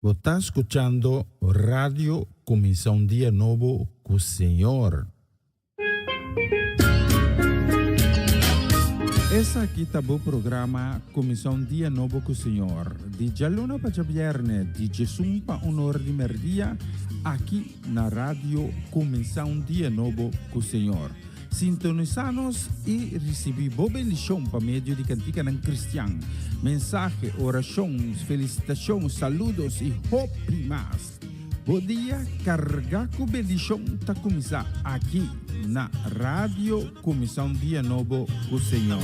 Bo ta skuchando Radio Kuminsá un Dia Nobo ku Señor. Esaki ta bo programa Kuminsá un Dia Nobo ku Señor, di djaluna pa djabièrnè, di djesun pa un or di mèrdia, aki na Radio Kuminsá un Dia Nobo ku Señor. Sintonisá nos i risibí bo bendishon pa medio di kantikanan kristian, mensahe, orashon, felisitashon, saludos i hopi mas. Bo dia kargá ku bendishon ta kuminsá aki na Radio Kuminsá un Dia Nobo ku Señor.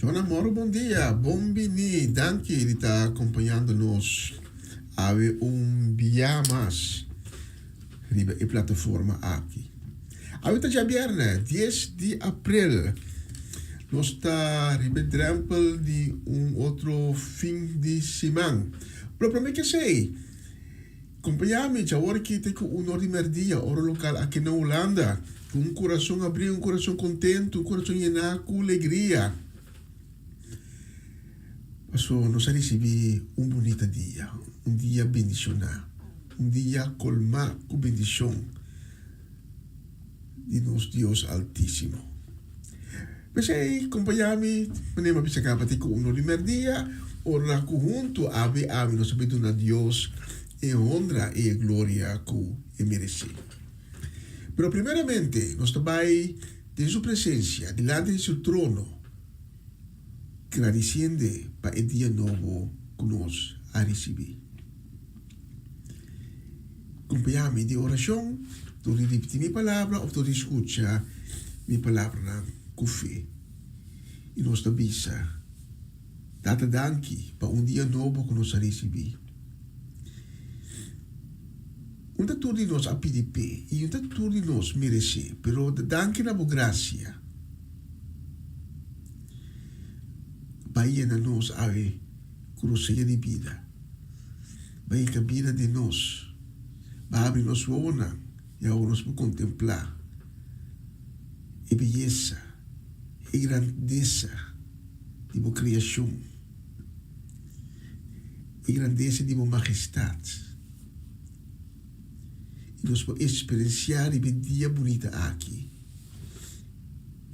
Shona Moro bon dia, bon bini, danki di ta acompañando nos awe un bia mas riba e plataforma aki. Awe ta djabierne, dies di april. Nos ta riba e drempel di un otro fin di siman. Pero prome ke esei, kompañá mi djawor aki te ku un or di merdia, ora lokal aki na Hulanda, ku un kurason abrí, un kurason kontentu, un kurason yená ku legria. Paso nos a risibí un bunita dia, un dia bendishoná, un dia kolmá ku bendishon di nos Dios Altísimo. P'esei, kompañá mi, manera mi a bisa kaba te ku un or di mèrdia, ora ku huntu abi abi nos a bin duna Dios e honra i e gloria ku e meresé. Pero primeramente nos ta bai den su presensia, dilanti di su trono, gradisiende pa e dia nobo ku nos a risibí. Kompañá mi den orashon dor di ripití mi palabra òf dor di skucha mi palabranan ku fe. I nos ta bisa, Tata danki pa un dia nobo ku nos a risibí. Un ta tur di nos a pidi p'e i un ta tur di nos meresé, pero danki na bo grasia. Bai yena nos awe ku rosea di bida. Bai hinka bida den nos. Bai habri nos wowonan i awor nos por kontemplá e beyesa, e grandesa di bo kreashon, e grandesa di bo majestat. I nos por eksperensiá riba e dia bunita aki.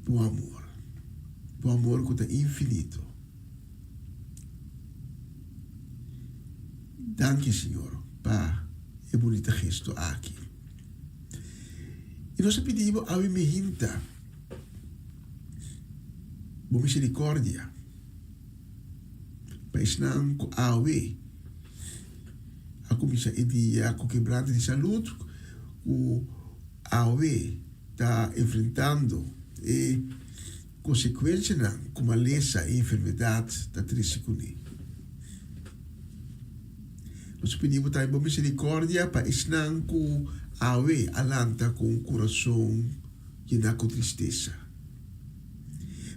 Bo amor, bo amor ku ta infinito. Danki, Señor, pa e bunita gesto aki. I nos a pidi bo awe mehinta bo misericordia pa esnan ku awe a kuminsá e dia ku kebrante di salud, ku awe ta enfrentando e konsekuensianan ku malesa i enfermedat ta trese kuné. Nos pidi bo tambe bo miserikòrdia pa esnan ku awe a lanta ku un kurason yená ku tristesa,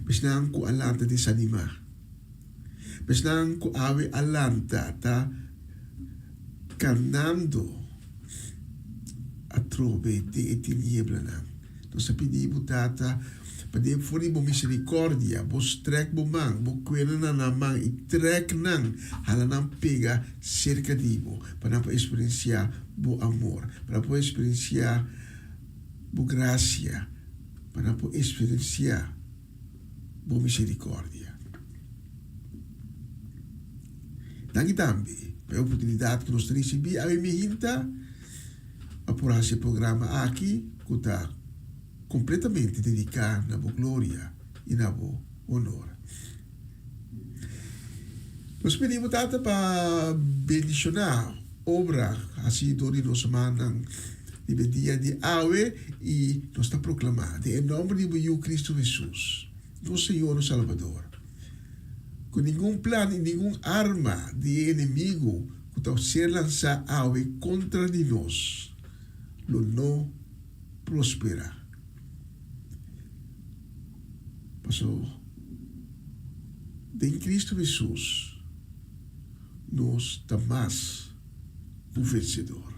pa esnan ku a lanta desanimá, pa esnan ku awe a lanta ta kanando atrobe den e tinieblanan. Nos ta pidi bo, Tata, pa den for di bo misericordia, bo strek bo man, bo kuena na nan man i trek nan, hala nan pega serka di bo, pa nan por experiencia bo amor, pa nan por experiencia bo gracia, pa nan por experiencia bo misericordia. Danki tambe pa e oportunidad ku nos ta ricibi awe mihinta pa por haci e programa aki ku ta completamente dedica na bo gloria y na bo honor. Nos pidi bo Tata pa bendiciona obra haci dor di nos mannan riba e dia di awe y nos ta proclama den e nomber di bo Yiu Cristo Jesus, nos Señor nos Salvador, ku ningun plan i ningun arma di e enemigu ku ta ser lansá awe kontra di nos lo no prosperá. Pasobra den Kristu Hesus nos ta mas ku vensedor.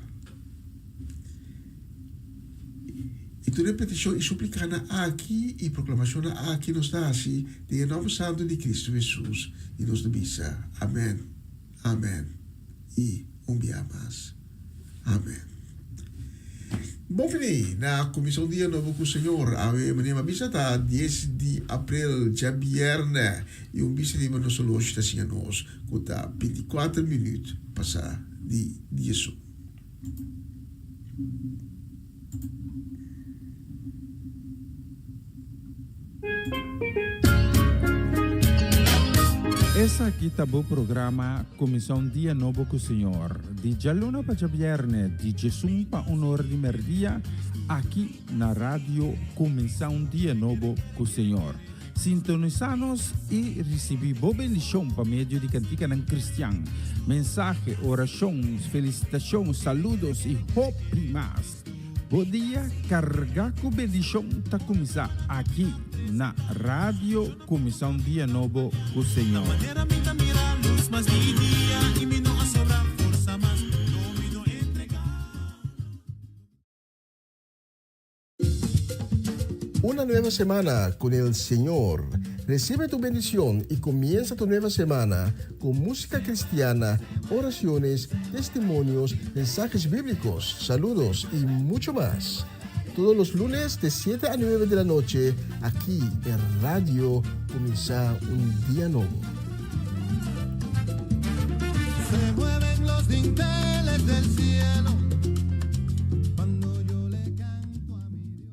I tur e petishon i suplikanan aki i proklamashonnan aki nos ta hasi den e nòmber santu di Kristu Hesus, i nos ta bisa, Amèn, amèn, i un bia mas, amèn. Bon bini na kuminsá un dia nobo ku Señor. Awe manera mi a bisa ta dies di aprel, djabièrnè, i un bista riba nos oloshi ta siña nos ku ta bintikuater minüt pasá di diesun. Esaki ta bo programa Kuminsá un Dia Nobo ku Señor, di djaluna pa djabièrnè, di djesun pa un or di mèrdia, aki na Radio Kuminsá un Dia Nobo ku Señor. Sintonisá nos i risibí bo bendishon pa medio di kantikanan kristian, mensahe, orashon, felisitashon, saludos i hopi mas. Bo dia kargá ku bendishon ta kuminsá aki na Radio Kuminsá un Dia Nobo ku Señor. Una nueva semana con el Señor. Recibe tu bendición y comienza tu nueva semana con música cristiana, oraciones, testimonios, mensajes bíblicos, saludos y mucho más. Todos los lunes de 7 a 9 de la noche, aquí en Radio Comienza un Día Nuevo. Se mueven los dinteles del cielo cuando yo le canto a mi Dios.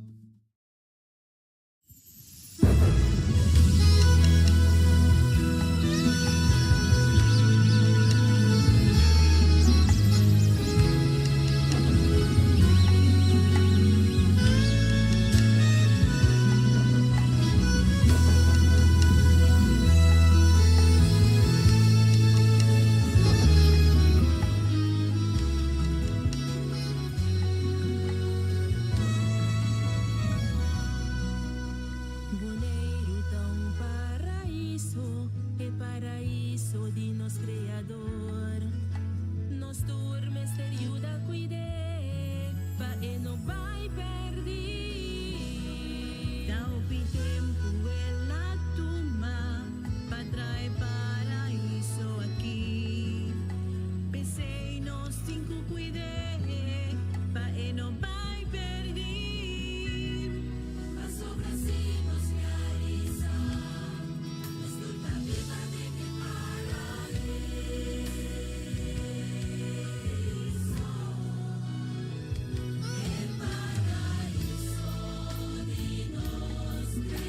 Boneiru ta un paraíso, e paraíso di nos Kreador. Nos tur mester yuda kuid'é, pa e no bai pèrdí. Ta hopi tempu el a tuma pa trae paraíso aki. P'esei nos tin ku kuid'é, pa e no bai pèrdí. Pasobra si nos realisá, nos tur ta biba den e paraíso. E paraíso di nos Kreador.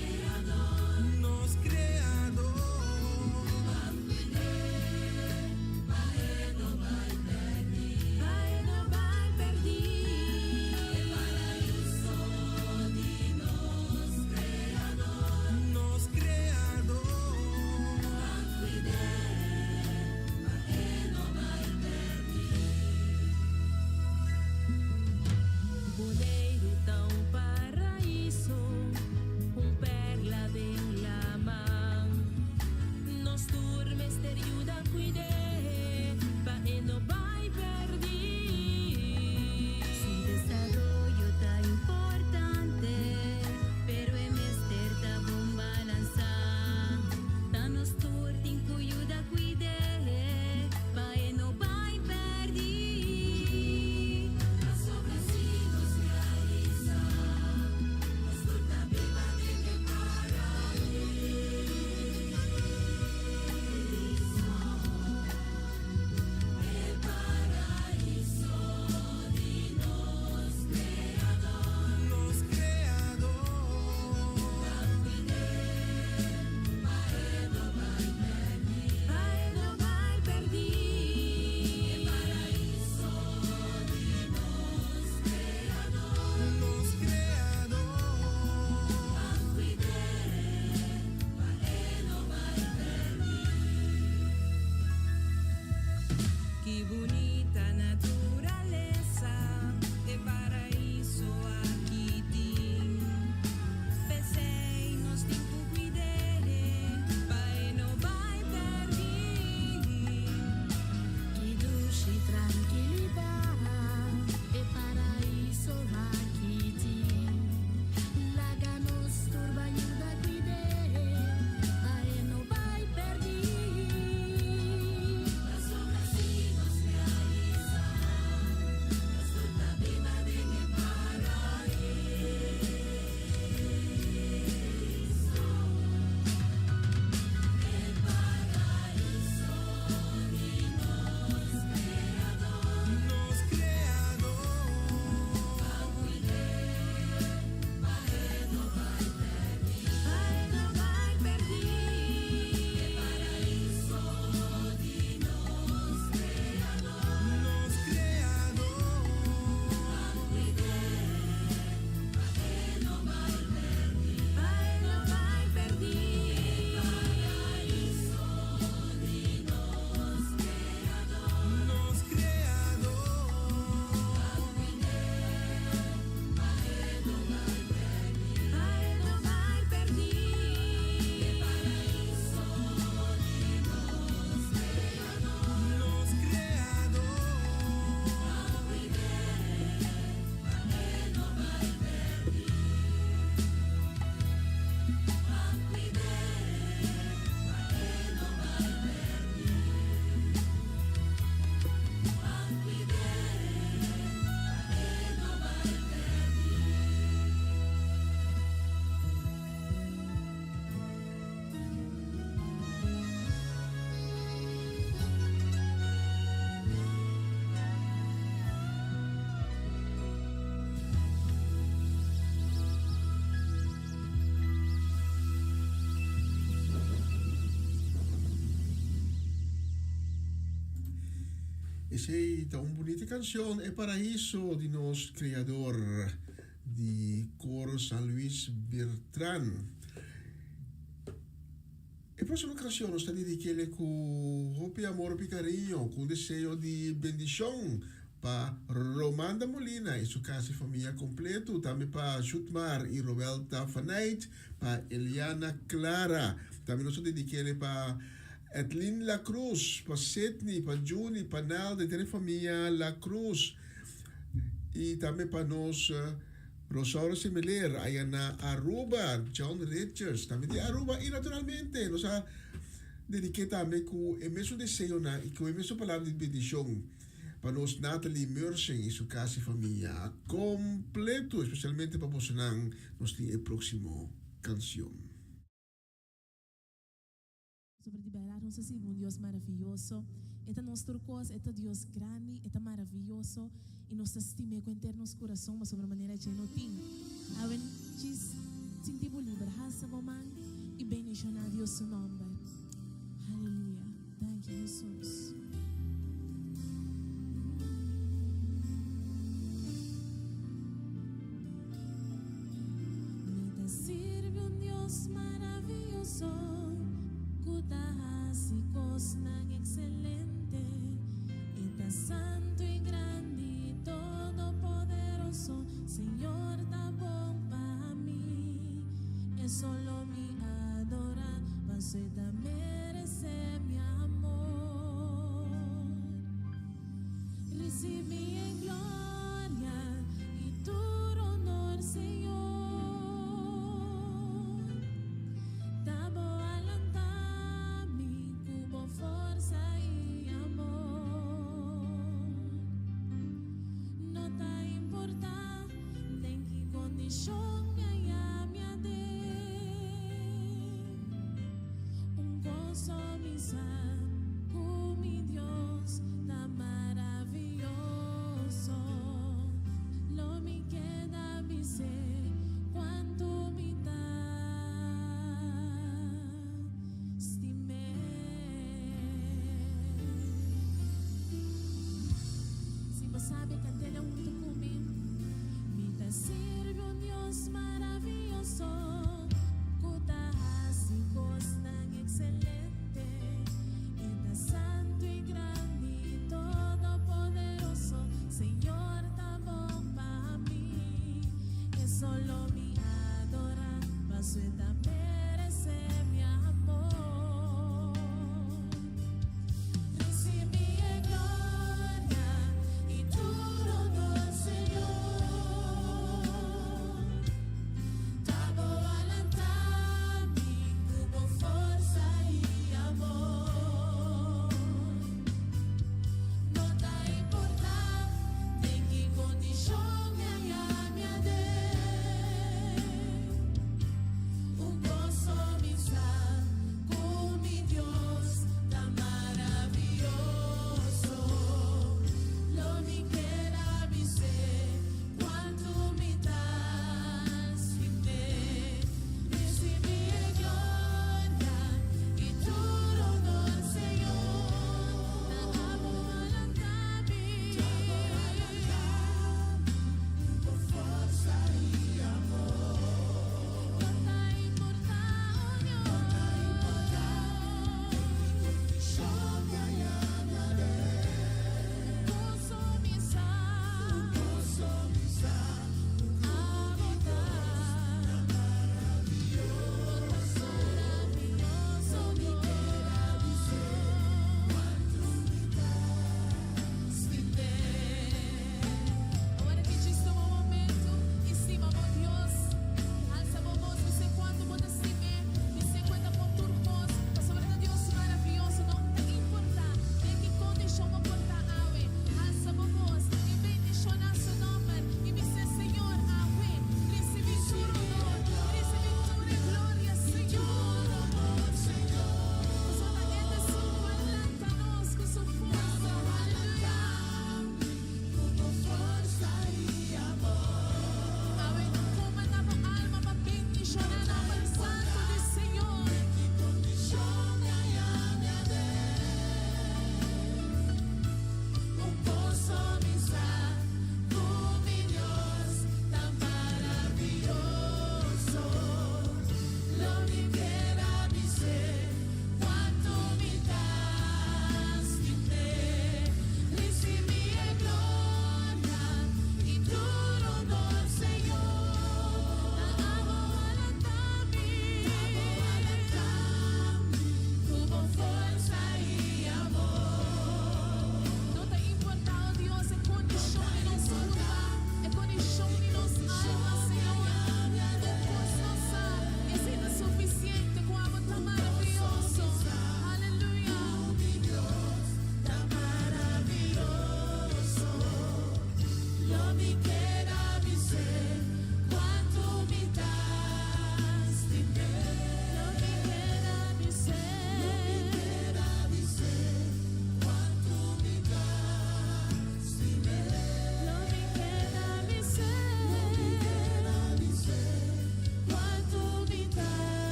Ban cuid'é pa e no bai perdí. Ban cuid'é pa e no bai perdí. Esey ta un bunita cancion, E Paraíso di nos Creador di Coro San Luis Bertran. E próximo canción nos ta dedikele ku hopi amor, hopi cariño, ku un deseo di bendicion pa Romanda Molina y su casa y familia completo, tambe pa Jutmar y Roelta Fanait, pa Eliana Clara, tambe nos ta dedikele pa Edlin La Cruz, pa Sidney, pa Juni, pa Nalda y tur e familia La Cruz, y tambe pa nos Rosauro Similer aya na Aruba, John Richards tambe di Aruba y naturalmente nos a dedique tambe cu e mesun deseonan y cu e mesun palabra di bendicion pa nos Natalie Mersen y su casa y famia completo, especialmente pa bosonan nos tin e proximo cancion. Sobre di bèrdat nos ta sirbi un Dios maravioso. E ta nos tur kos, e ta Dios grandi, e ta maravioso i nos ta stim'é ku henter nos kurason pasobra manera dje no tin. Awe djis sinti bo liber, hasa bo man i bendishoná Dios su nòmber. Haleluya! Danki Hesus. Mi ta sirbi un Dios maravioso ku ta hasi kosnan ekselente. E ta santu i grandi i todopoderoso. Señor ta bon pa mi. E solo mi adorá, paso e ta meresé mi amor. Ricibi e gloria y tur honor, Señor. Ta bo a lanta mi cu bo forsa y amor. No ta importa den ki condicion mi a yami aden. Un goso mi sa cu mi Dios ta maravioso. Lo mi keda bis'é cuantu mi ta stim'é. Si bo sabi cant'el hunto cu mi. Mi ta sirbi un Dios maravioso. Ku ta hasi kosnan ekselente.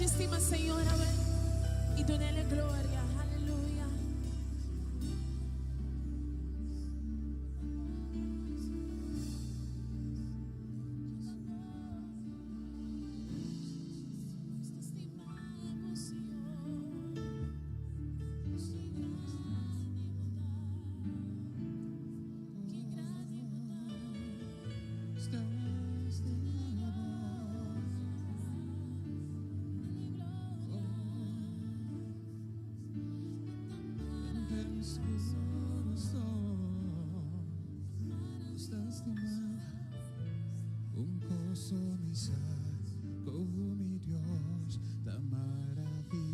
Stima Señor awe y dunele gloria. Aleluya. Un goso mi sa, ku mi Dios ta maravioso.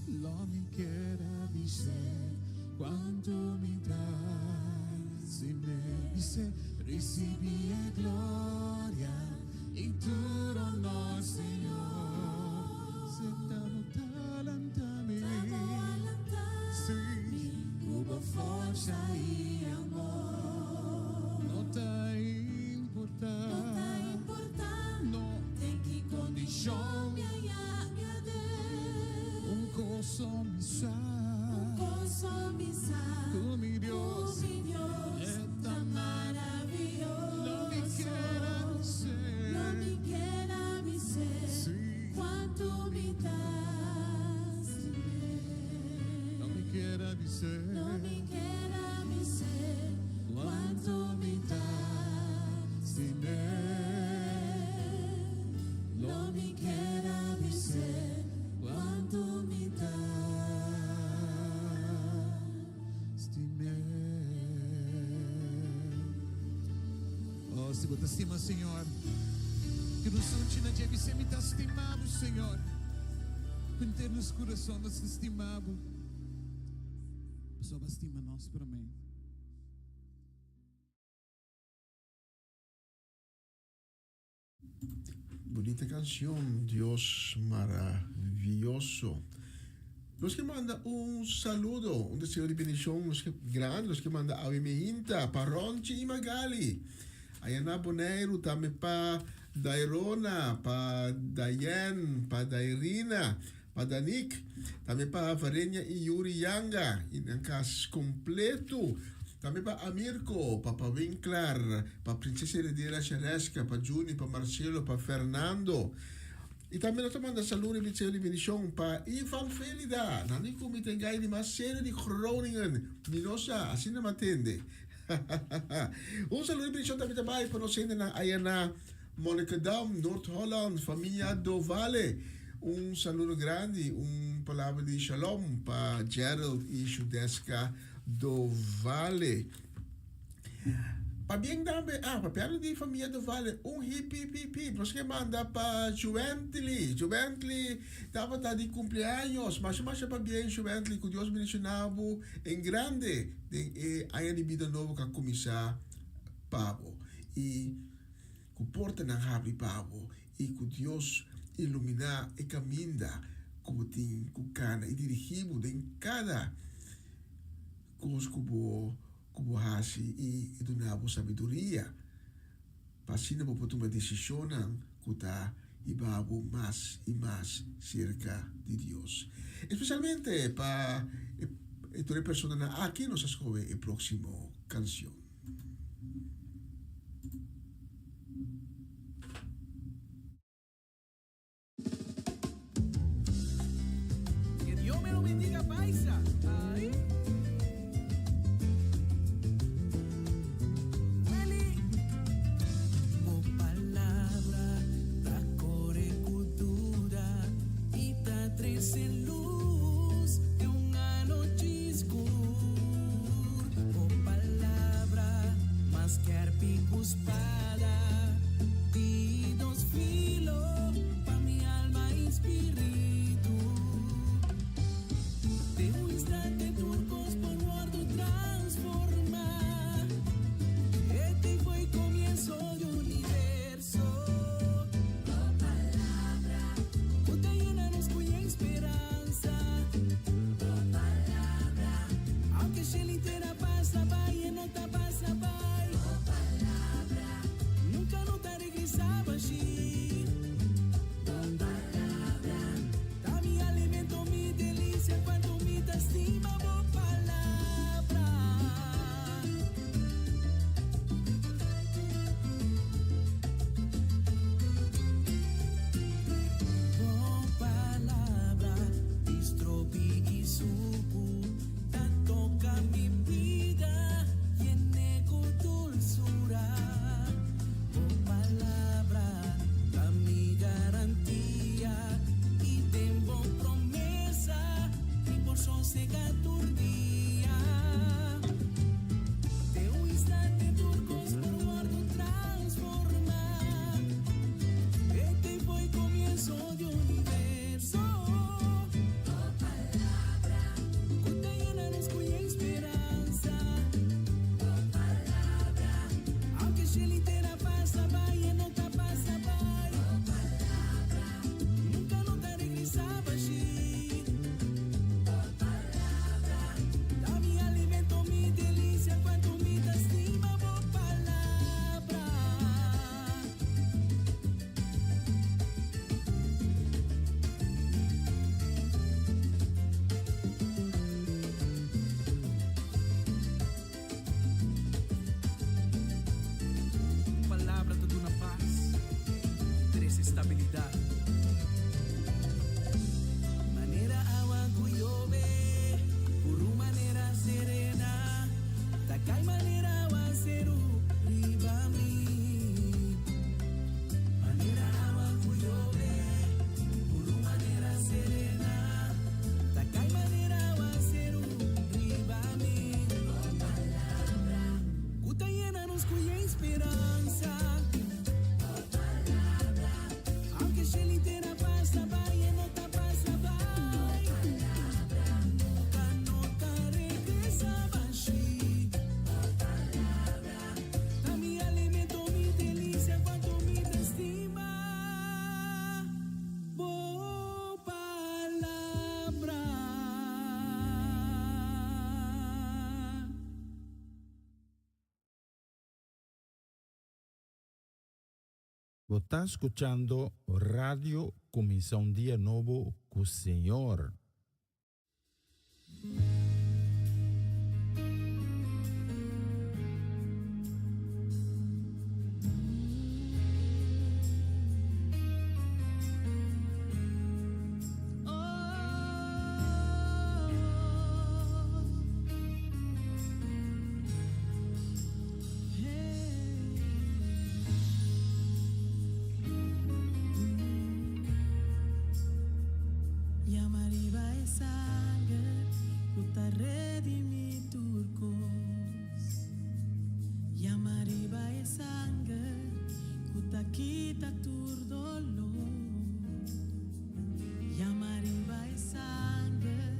Lo mi kier a bisa kuantu mi ta stim'é. Bisa, risibí e gloria i tur honor, Señor. Si ta Bo ta lanta mi, sí, ku bo forsa i amor. No ta importá, no, den ki kondishon, un kos mi sa, ku mi Dios ta maravioso. Lo mi kier a bisa, sí, Kuantu mi ta lo mi kier a bisa, Lo mi kier a bisa kuantu mi ta stim'é. Lo mi kier a bisa kuantu mi ta stim'é. Oh, si bo ta stima Señor, ku nos sunchi na dje, bisa mi ta stima bo, Señor. Ku henter nos kurason nos ta stima bo. Pasobra bo a stima nos promé. Bunita canción, Dios maravioso. Nos ke manda un saludo, un deseo di bendicion, nos ke grandi, nos ke manda awe Mehinta, pa Ronchi y Magali. Aya na Boneiru, tambe pa Dairona, pa Dayen, pa Dairina, pa Danik, tambe pa Varenia y Yuri Yanga y nan cas completo. Tambe pa Amirko, pa pa Winklar, pa Princesa Heredera Shareska, pa Juni, pa Marcelo, pa Fernando. Y tambe nos ta manda saludo y deseo di bendicion pa Ivan Felida. Nan di cu mi ta gai di mas serio di Groningen. Mi no sa, asina mi a tende. Un saludo y bendicion tambe ta bay pa nos hendenan aya na Monnikendam, Noord-Holland, famia Dovale. Un saludo grandi, un palabra di shalom pa Gerald y Shudeska Dovale. Pabien tambe, ah, papiando di famia Dovale, un hip hip hip hip, nos ke manda pa Juwently. Juwently tabata di cumpleaños. Masha masha pabien Juwently, cu Dios bendiciona bo en grande den e aña di bida nobo cu a cuminsa pa bo. Y cu portanan habri pa bo y cu Dios ilumina e caminda cu bo tin cu cana y dirigi bo den cada cos cu bo cu bo haci y duna bo sabiduria pa asina bo por tuma decisionnan cu ta hiba bo mas y mas cerca di Dios. Especialmente pa e tur e personanan aki nos a scoge e proximo cancion. Que Dios me lo bendiga, paisa. Ay. Welly. Bo palabra ta kore ku duda i ta trese lus den un anochi skur. Bo palabra mas skèrpi ku spada di dos filo pa mi alma i spiritu. Den un instante tur kos por wòrdu transformá. Ete fue comienzo di universo. Bo palabra ku ta yena nos ku speransa. Bo palabra, aunke shelu i tera pasa bai, e no ta pasa bai. Bo palabra nunka no ta regresá bashí. nos ku speransa. Aunke shelu i tera pasa bai, e no ta pasa bai. Nunka no ta regresá bashí. Ta mi alimento, mi delisia, kuantu mi ta stima. Bo palabra. Bo ta skuchando Radio Kuminsá un Dia Nobo ku Señor. Yama riba e sanger ku ta redimí tur kos. Yama riba e sanger ku ta kita tur doló. Yama riba e sanger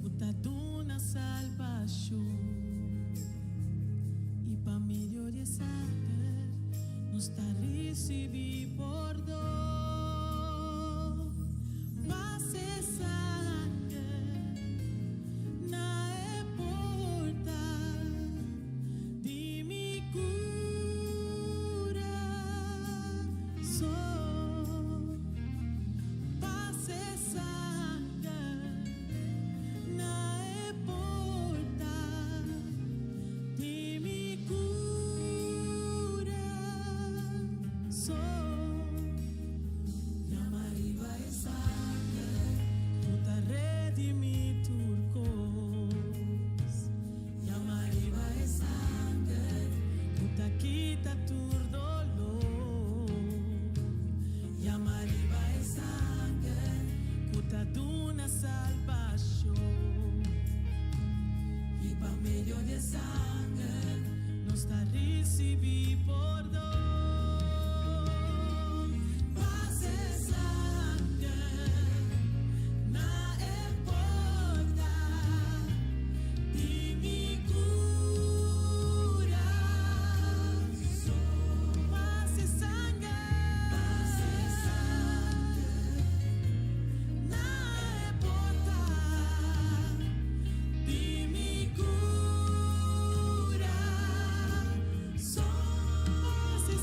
ku ta duna salbashon. I pa medio di e sanger nos ta risibí pordon. Pasa e sanger na e porta di mi kurason. Pasa e sanger na e porta di mi kurason. Yama riba e sanger ku ta redimí tur kos. Yama riba e sanger ku ta kita tur doló. Yama riba e sanger ku ta duna salbashon. I pa medio di e sanger nos ta risibí pordon. Pasa e sanger na e porta di mi kurason. Pasa e sanger, pasa e sanger na e porta di mi kurason. Pasa e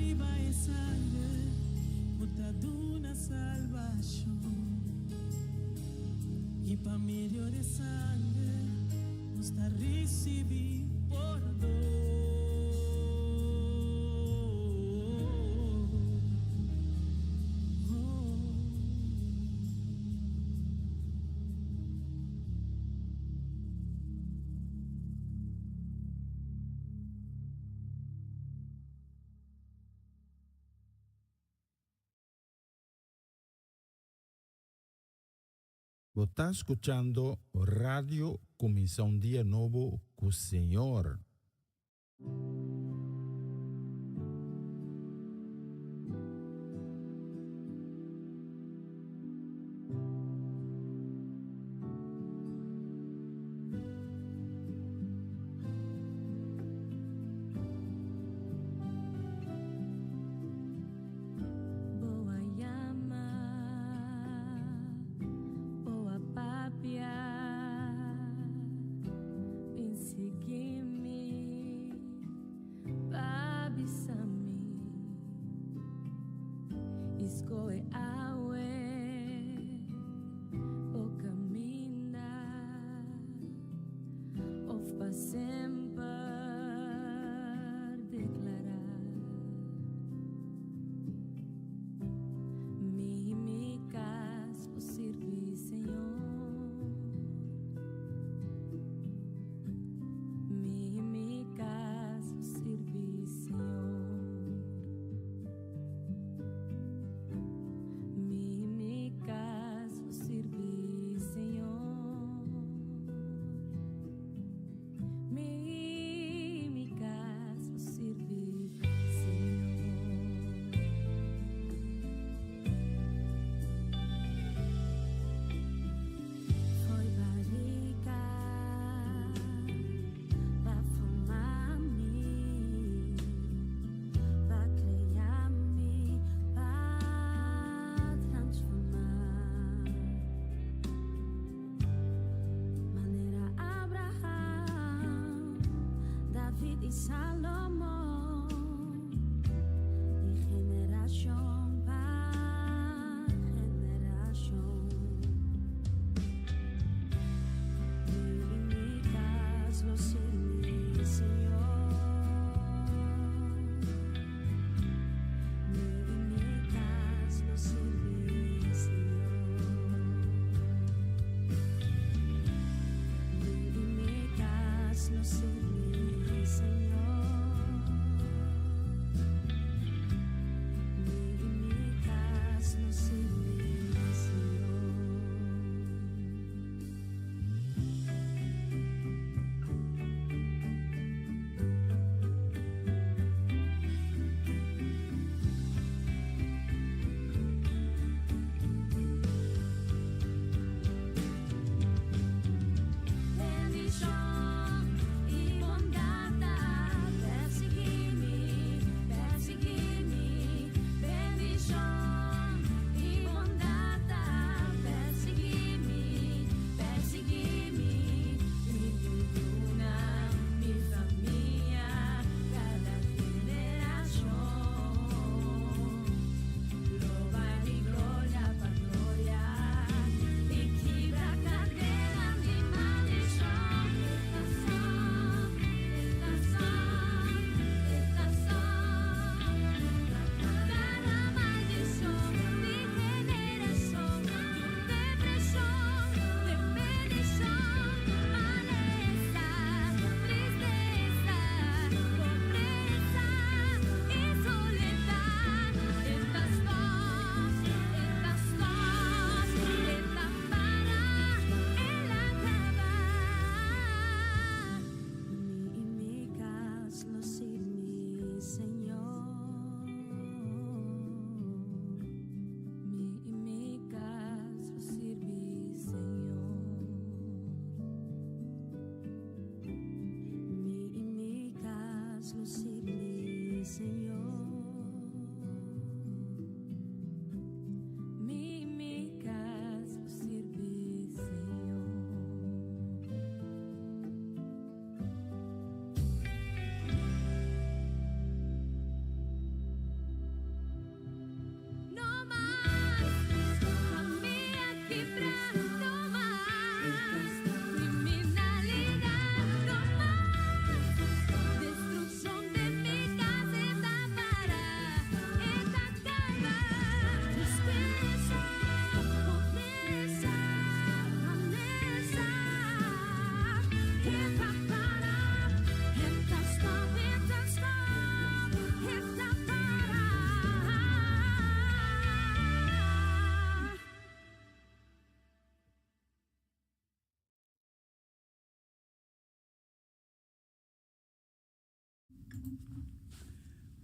riba e sanger ku ta duna salbashon. I pa medio di sanger nos ta risibí pordon. Bo ta skuchando Radio Kuminsá un Dia Nobo ku Señor. Bo a yama, bo a papia, bin sigui mi.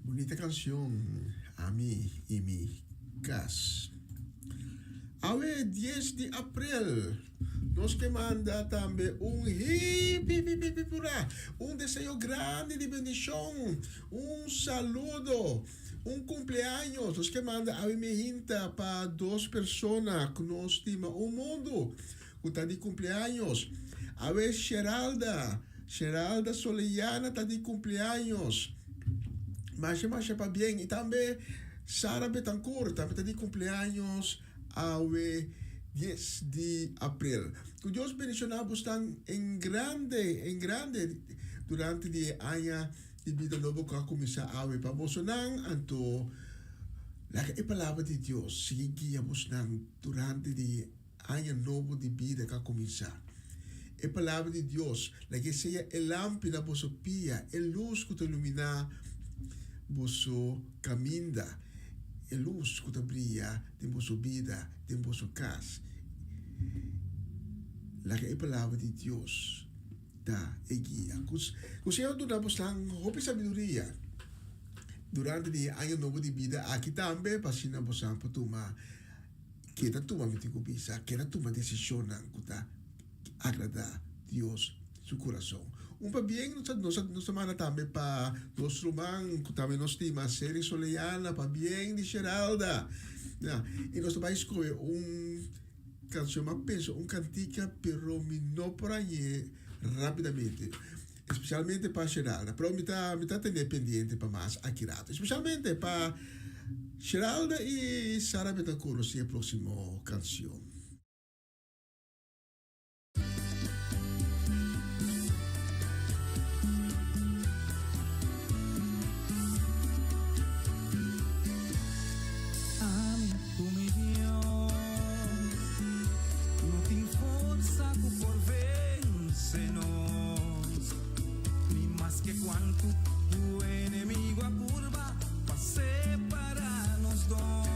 Bunita canción, Ami y mi cas. Awe 10 di april, nos ke manda tambe un hip hip hip hip hurra, un deseo grandi di bendicion, un saludo, un cumpleaños. Nos ke manda awe mehinta pa dos persona cu nos stima un mundo cu ta di cumpleaños. Awe Sheralda, Sheralda Soleyana ta di cumpleaños. Masha masha pabien. Y tambe Sara Betancourt tambe ta di cumpleaños awe 10 di april. Cu Dios bendiciona bosnan en grande, en grande durante di e aña di bida nobo cu a cuminsa awe pa bosonan. Anto laga e palabra di Dios sigui guia bosnan durante di e aña nobo di bida cu a cuminsa. E palabra di Dios, laga e sea e lampi na boso pia, e lus cu ta ilumina boso caminda, e lus cu ta bria den boso bida, den boso cas. Laga e palabra di Dios ta e guia. Cu Señor duna bosnan hopi sabiduria durante di e aña nobo di bida aki tambe, pa asina bosan por tuma Keda tuma mi tin ku bisa, keda tuma desishonnan ku ta agradá Dios su kurason. Un pabien nos nos nos ta manda tambe pa nos ruman ku tambe nos stima, Seri Soleana, pabien di Sheralda. Ya, i nos ta bai skohe un kanshon, mi a pensa un kantika pero mi no por hañ'é rápidamente, espesialmente pa Sheralda, pero mi ta mi ta tene pendiente pa mas aki rato, espesialmente pa Sheralda y Sara Betancur nos tin e proximo cancion. Ami cu mi Dios no tin forsa cu por vence nos, ni maske cuantu cu enemigo a purba pa separa nos dos.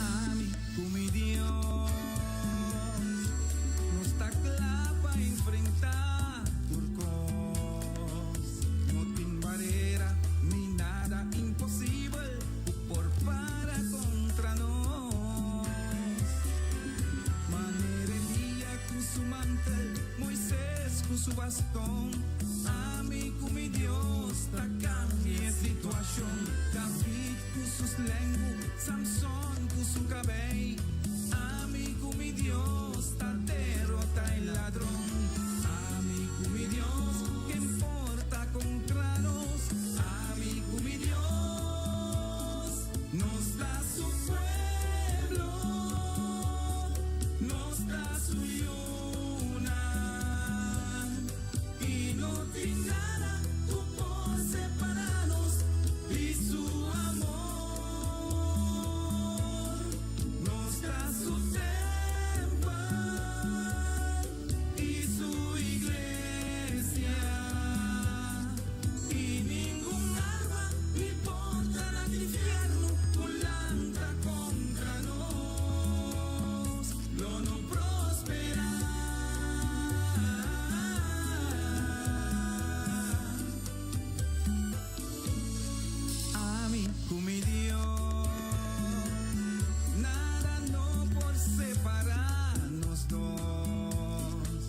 Ami cu mi Dios nos ta cla pa enfrenta tur cos. No tin barera ni nada imposibel cu por para contra nos. Manera Elia cu su mantel, Moises cu su baston, ami cu mi Dios ta cambia e situacion. David cu su slengu, Samson cu su cabey, ami cu mi Dios ta derota e ladron. Ami cu mi Dios, ken por ta contra nos? Ami cu mi Dios, nos ta su pueblo, nos ta su yunan, y no tin nada cu por separa nos di su amor. Nos ta su tempel y su iglesia, y ningun arma ni portanan di infierno cu lanta contra nos lo no prospera. Ami cu mi Dios, nada no por separa nos dos.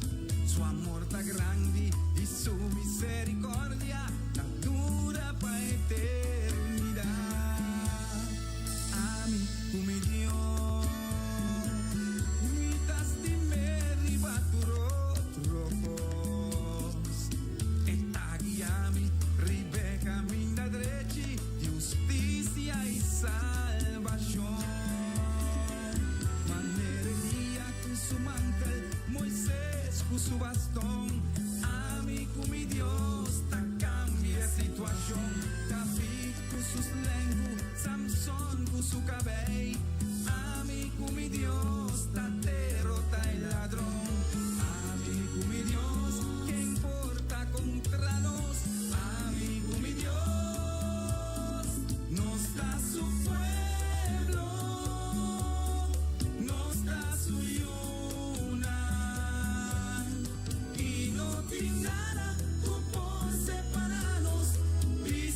Su amor ta grandi y su misericordia ta dura pa eternidad. Ami cu mi Dios, mi ta stim'é riba tur otro cos. E ta guia mi riba e caminda drechi di husticia y salbacion. Manera Elia cu su mantel, Moises cu su baston, ami cu mi Dios ta cambia e situacion. David cu su slengu, Samson cu su cabey, ami cu mi Dios ta derota e ladron. Ami cu mi Dios, ken por ta contra nos? Ami cu mi Dios, nos ta su pueblo, nos ta su yunan, y no tin nada cu por separa nos di.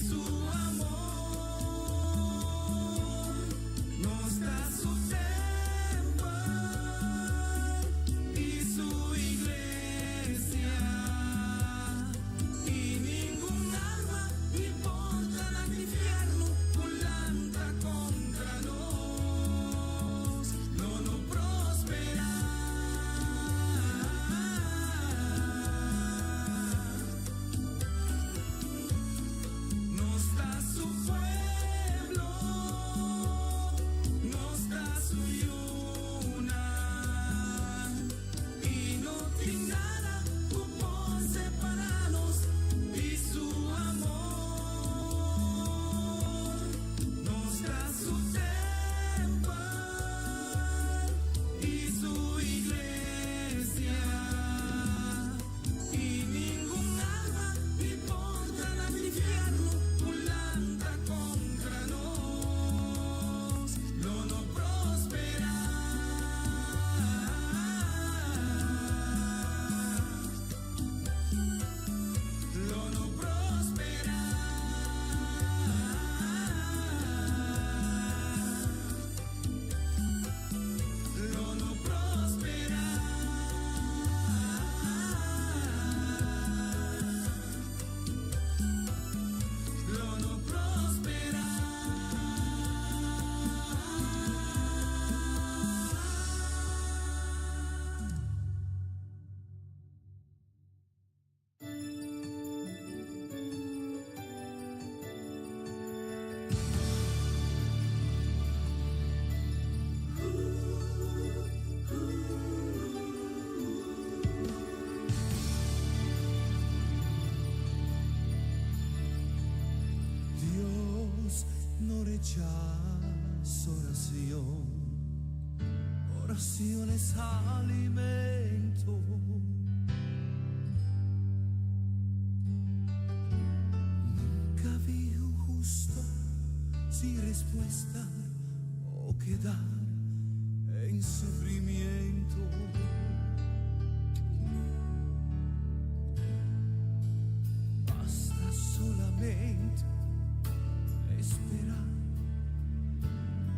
Escuchas oración, oración es alimento. Nunca vi un justo sin respuesta o quedar en sufrimiento. Basta solamente esperar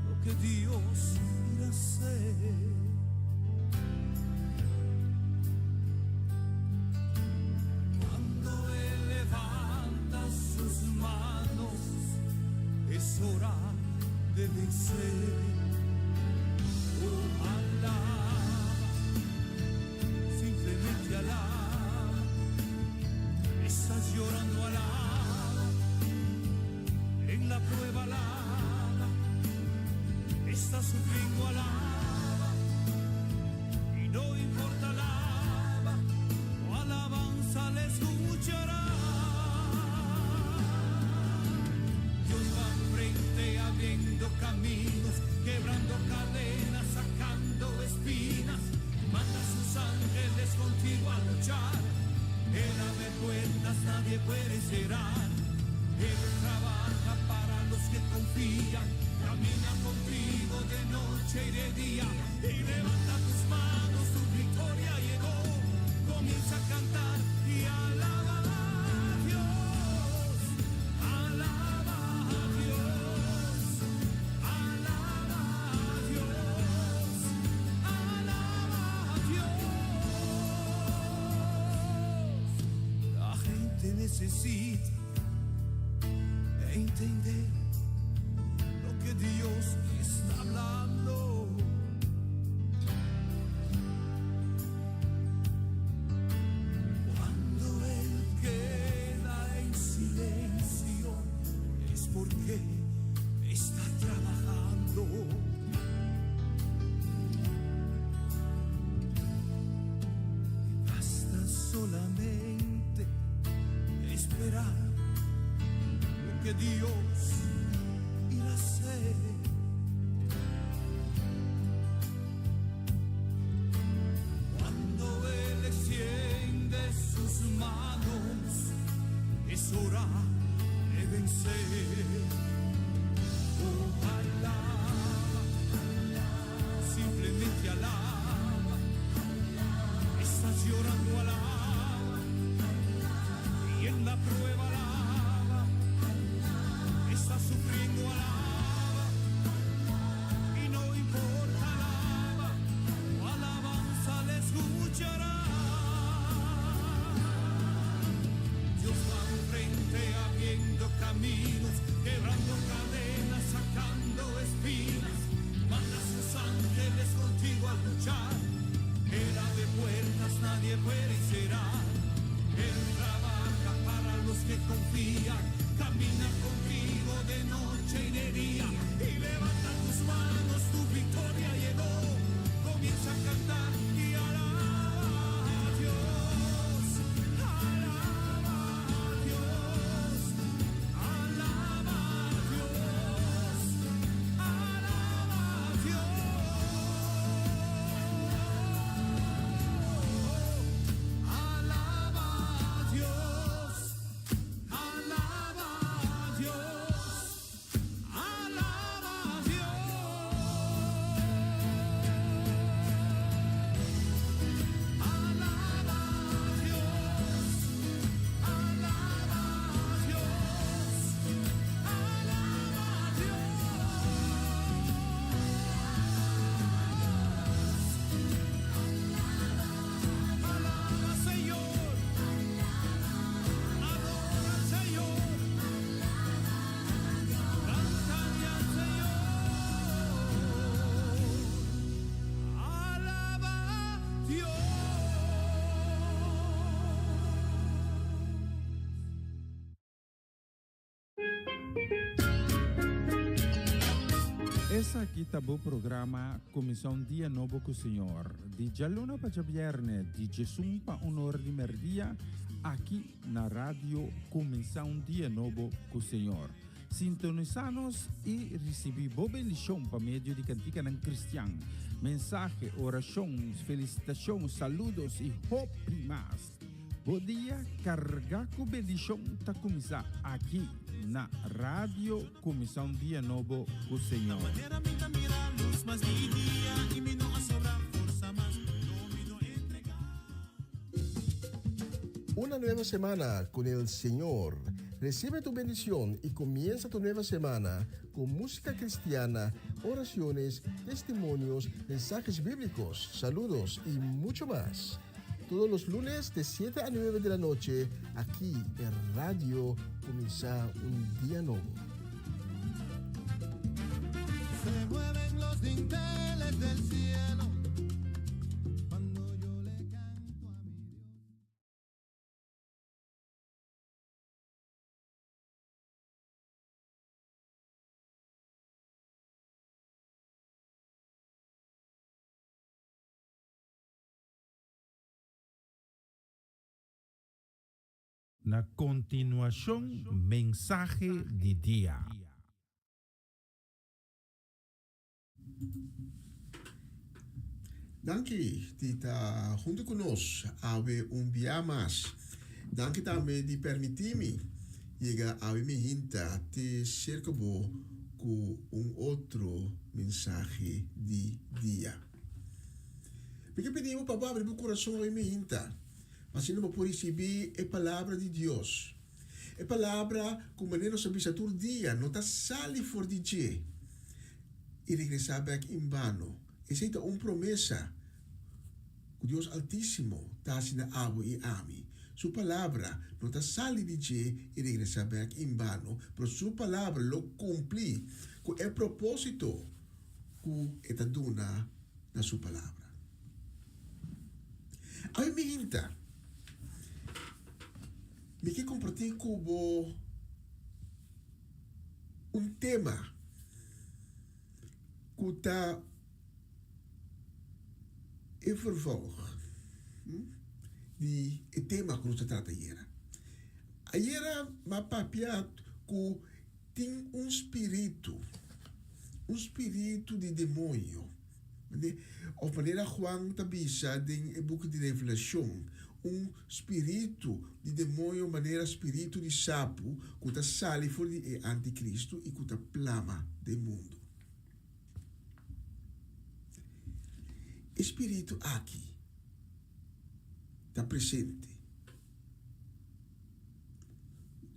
lo que Dios irá a hacer. Cuando Él levanta sus manos, es hora de vencer. Oh, alaba, simplemente alaba. Estás llorando, alaba. En la prueba, alaba. Estás sufriendo, alaba. Y no importa, alaba. Tu alabanza le escuchará. Dios va frente abriendo caminos, quebrando cadenas, sacando espinas. Manda a sus ángeles contigo a luchar. Él abre puertas, nadie puede cerrar. Él trabaja para los que confían. Camina contigo de noche y de día. Y levanta tus manos, tu victoria llegó. Comienza a cantar y alaba a Dios. Alaba a Dios. Alaba a Dios. Alaba a Dios. La gente necesita entender lo que Dios está hablando. Cuando Él queda en silencio es porque está trabajando. Y basta solamente esperar lo que Dios irá a hacer. Cuando Él extiende sus manos, es hora de vencer. Oh, alaba, simplemente alaba. Estás llorando, alaba. Y en la prueba, alaba. Estás sufriendo, alaba. Y no importa, alaba. Tu alabanza le escuchará. Dios va al frente abriendo caminos, quebrando cadenas, sacando espinas. Manda a sus ángeles contigo a luchar. Él abre puertas, nadie puede cerrar. Él trabaja para los que confían. Camina contigo de noche y de día. Y levanta tus manos, tu victoria llegó. Comienza a cantar y alaba a Dios. Alaba a Dios. Alaba a Dios. Alaba a Dios. Alaba a Dios. Alaba a Dios. Alaba a Dios. Alaba a Dios. Alaba a Dios. Alaba a Dios. Alaba, Señor. Adora al Señor. Cántale al Señor. Alaba a Dios. Esaki ta bo programa Kuminsá un Dia Nobo ku Señor, di djaluna pa djabièrnè, di djesun pa un or di mèrdia, aki na Radio Kuminsá un Dia Nobo ku Señor. Sintonisá nos i risibí bo bendishon pa medio di kantikanan kristian, mensahe, orashon, felisitashon, saludos i hopi mas. Bo dia kargá ku bendishon ta kuminsá aki na Radio Kuminsá un Dia Nobo ku Señor. Una nueva semana con el Señor. Recibe tu bendición y comienza tu nueva semana con música cristiana, oraciones, testimonios, mensajes bíblicos, saludos y mucho más. Todos los lunes de 7 a 9 de la noche, aquí en Radio Comienza un Día Nuevo. Se mueven los dinteles del cielo cuando yo le canto a mi Dios. Na kontinuashon mensahe di dia. Danki di ta huntu ku nos awe un bia mas. Danki tambe di permití mi yega awe mi hinta te serka bo ku un otro mensahe di dia. Mi ke pidi bo pa bo abri bo kurason awe mi hinta, pa asina bo por risibí e palabra di Dios. E palabra ku manera nos a bisa tur dia no ta sali for di dje i regresá bèk en bano. Esei ta un promesa ku Dios Altísimo ta hasi na abo i ami. Su palabra no ta sali di dje i regresá bèk en bano, pero su palabra lo kumpli ku e propósito ku e ta duna na su palabra. Awe mi hinta, mi ke kompartí ku bo un tema ku ta e vervolg di e tema ku nos ta trata ayera. Ayera mi a papia ku Tin un spiritu, un spiritu di demoño, òf manera Juan ta bisa den e buki di Revelashon, un spiritu di demoño manera spiritu di sapu ku ta sali for di e antikristu i ku ta plama den mundu. E spiritu aki ta presente.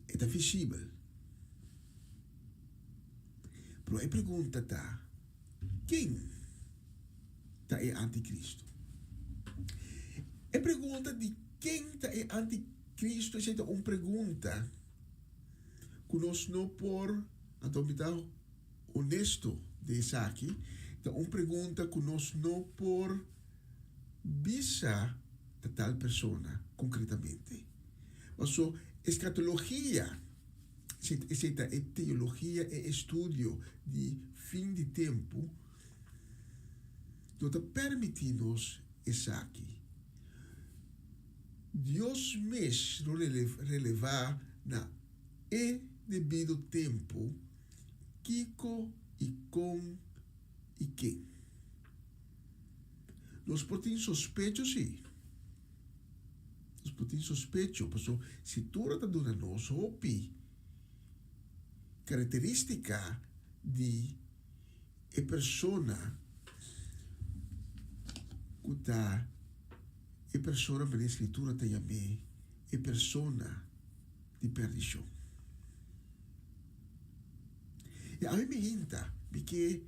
E ta visibel. Pero e pregunta ta, ken ta e antikristu? E pregunta di ken ta e antikristu esei ta un pregunta ku nos no por, anto mi ta honesto den esaki, ta un pregunta ku nos no por bisa ta tal persona konkretamente. Paso eskatologia, esei ta e teologia, e estudio di fin di tempu, no ta permití nos esaki. Dios mes lo relevá na e debido tempu kiko i kon i ken. Nos por tin sospecho sí. Nos por tin sospecho paso Scritura ta duna nos hopi caracteristica di e persona cu ta e persona manera Scritura ta yam'é e persona di perdicion. I ami mi hinta mi ke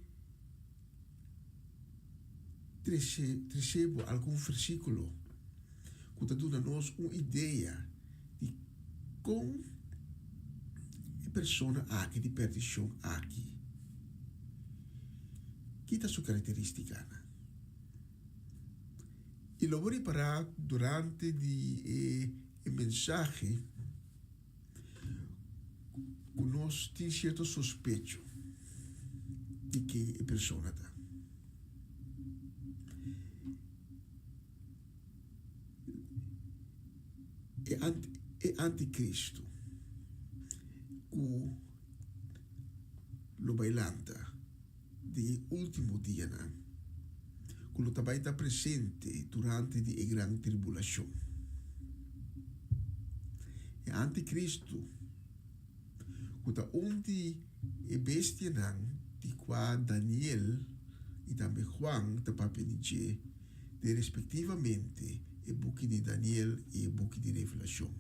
trese trese bo algun versíkulo ku ta duna nos un idea di kon e persona aki di perdishon aki ki ta su karakterístikanan. I lo bo ripará durante di e mensahe ku nos tin sierto sospecho di ken e persona ta. E anti e antikristu ku. bai lanta den e último dianan, ku lo ta bai ta presente durante di e gran tribulashon. E antikristu, ku ta un di e bestianan di kua Daniel i tambe Juan ta papia di dje den respektivamente e buki di Daniel i e buki di Revelashon.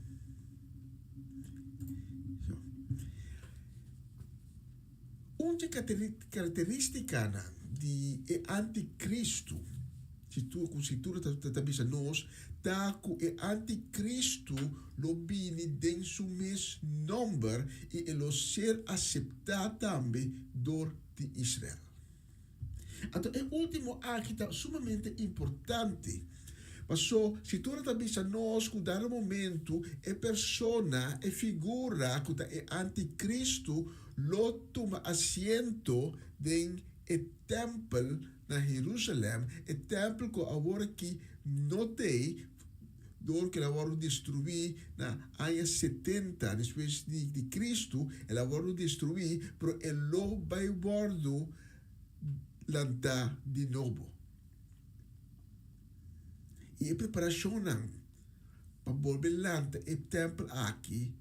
Un dje karakterístikanan di e antikristu, ku Skritura ta bisa nos, ta ku e antikristu lo bini den su mes nòmber i e lo ser aseptá tambe dor di Israel. Anto e último aki ta sumamente importante, paso Skritura ta bisa nos ku dado momentu e persona, e figura ku ta e antikristu lo tuma asiento den e tèmpel na Herusalèm, e tèmpel ku awor aki no t'ei dor ku el a wòrdu destruí na aña setenta despues di Kristu, el a wòrdu destruí, pero e lo bai wòrdu lantá di nobo. I e preparashonnan pa bolbe lanta e tèmpel aki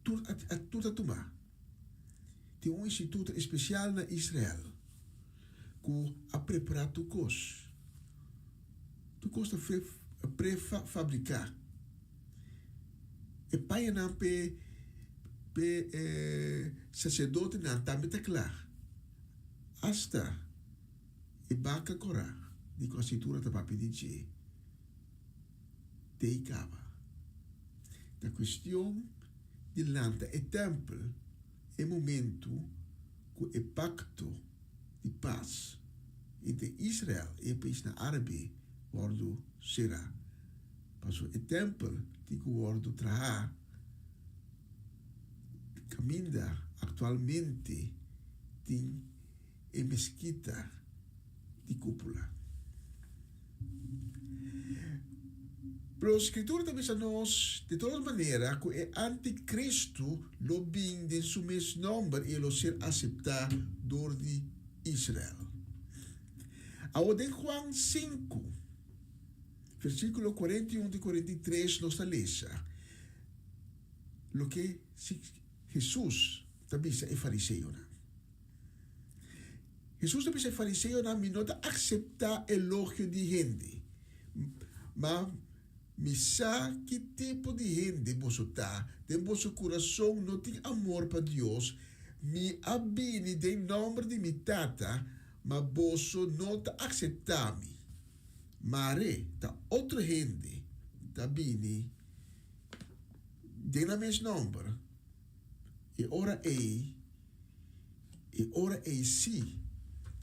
tur a tur ta tumá. Tin un instituto espesial na Israel ku a prepará tur kos. Tur kos ta prefabriká. E pañanan p'e p'e e saserdotenan tambe ta kla. Asta e baka kòrá di ku Skritura ta papia di dje t'ei kaba. Ta kuestion di lanta e tèmpel e momentu ku e pakto di pas entre Israel i e paisnan árabe wòrdu será. Pasobra e tèmpel tin ku wòrdu trahá kaminda aktualmente tin e meskita di kúpula. Pero Skritura ta bisa nos di todas manera ku e antikristu lo bin den su mes nòmber i e lo ser aseptá dor di Israel. Awor den Juan sinku, versíkulo 41 te 43 nos ta lesa loke Hesus ta bisa e fariseonan. Hesus ta bisa e fariseonan, Mi no ta akseptá elogio di hende, ma mi sa ki tipo di hende boso ta, den boso kurason no tin amor pa Dios. Mi a bini den nòmber di mi Tata, ma boso no ta akseptá mi. Mare ta otro hende ta bini den nan mes nòmber, e ora ei, E ora ei sí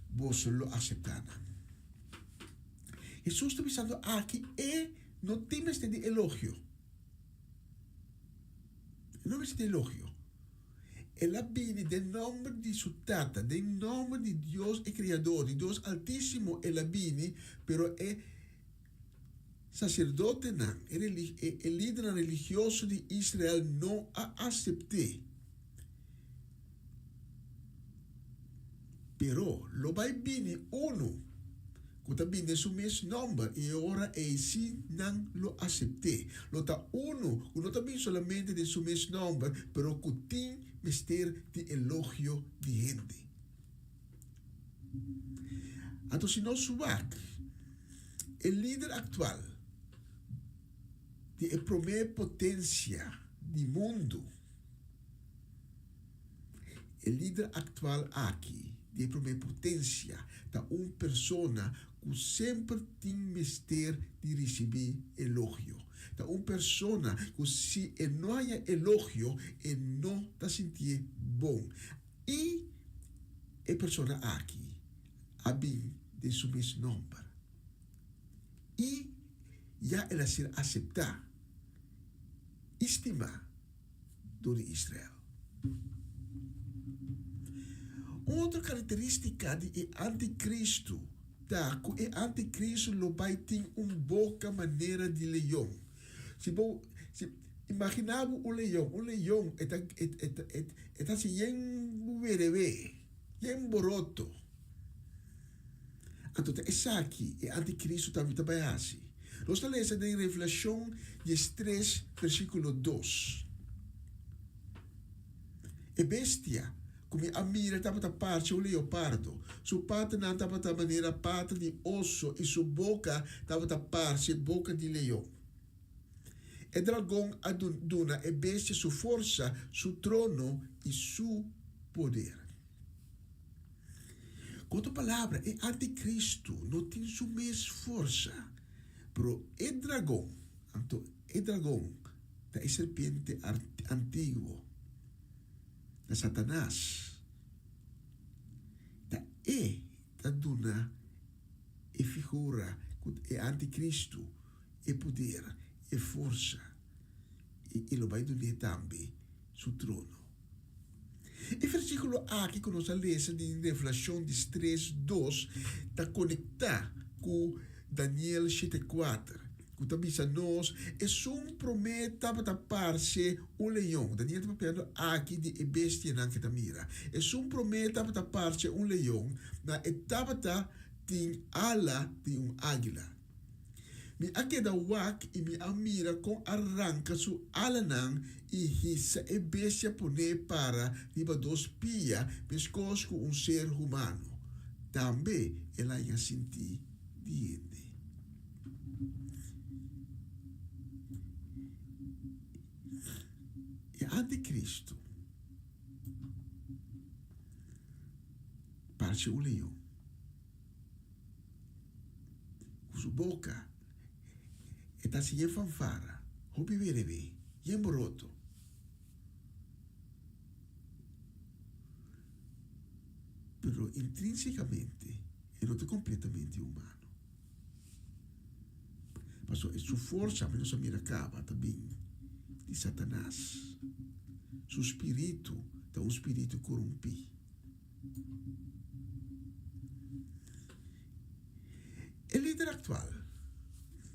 boso lo aseptá nan. Hesus ta bisando aki e no tin mester di elogio. E no mester di elogio. El a bini den nòmber di su Tata, den nòmber di Dios e Kreador, di Dios Altísimo el a bini, pero e saserdotenan, e lidernan religioso di Israel no a asept'é. Pero lo bai bini unu ku ta bini den su mes nòmber, i e ora ei sí nan lo asept'é. Lo ta unu ku no ta bini solamente den su mes nòmber, pero ku tin mester di elogio di hende. Anto si nos wak e lider aktual di e promé potensia di mundu, E lider aktual aki di e promé potensia ta un persona ku semper tin mester di risibí elogio. Ta un persona ku si e no haña elogio e no ta sintié bon. I e persona aki a bin den su mes nòmber i ya el a ser aseptá i stimá. dor di Israel. Un otro karakterístika di e antikristu ta ku e antikristu lo bai tin un boka manera di leon. Si bo si imaginá bo un leon, un leon e ta e ta e ta hasi yen werewe. Yen boroto. Anto ta esaki e anticristo tambe ta bai hasi. Nos ta lesa den Revelacion diestres versiculo dos. E bestia ku mi a mira tabata parce un leopardo. Su patanan tabata manera pata di oso i su boka tabata parce boka di leon. E dragon a duna e bestia su forsa, su trono i su poder. Ku otro palabra, e anticristo no tin su mes forsa, pero e dragon, anto e dragon ta e serpiente antiguo, ta Satanas, ta e ta duna e figura ku e anticristo e poder, e forsa, i e lo bai dun'é tambe su trono. E versíkulo aki ku nos a lesa di Revelashon diestres dos ta konektá ku Daniel shete kuater, ku ta bisa nos, Esun promé tabata parse un leon. Daniel ta papiando aki di e bestianan ku e ta mira. Esun promé tabata parse un leon, ma e tabata tin ala di un águila. Mi a keda wak i mi a mira kon a ranka su alanan i hisa e bestia pon'é para riba dos pia meskos ku un ser humano. Tambe el a haña sintí di hende. E antikristu parse un leon. Ku su boka e ta hasi yen fanfara, hopi werewé, yen boroto. Pero intrinsikamente e no ta kompletamente humano. Pasobra su forsa, mi nos a mira kaba, ta bin di Satanas. Su spiritu ta un spiritu korumpí. E lider aktual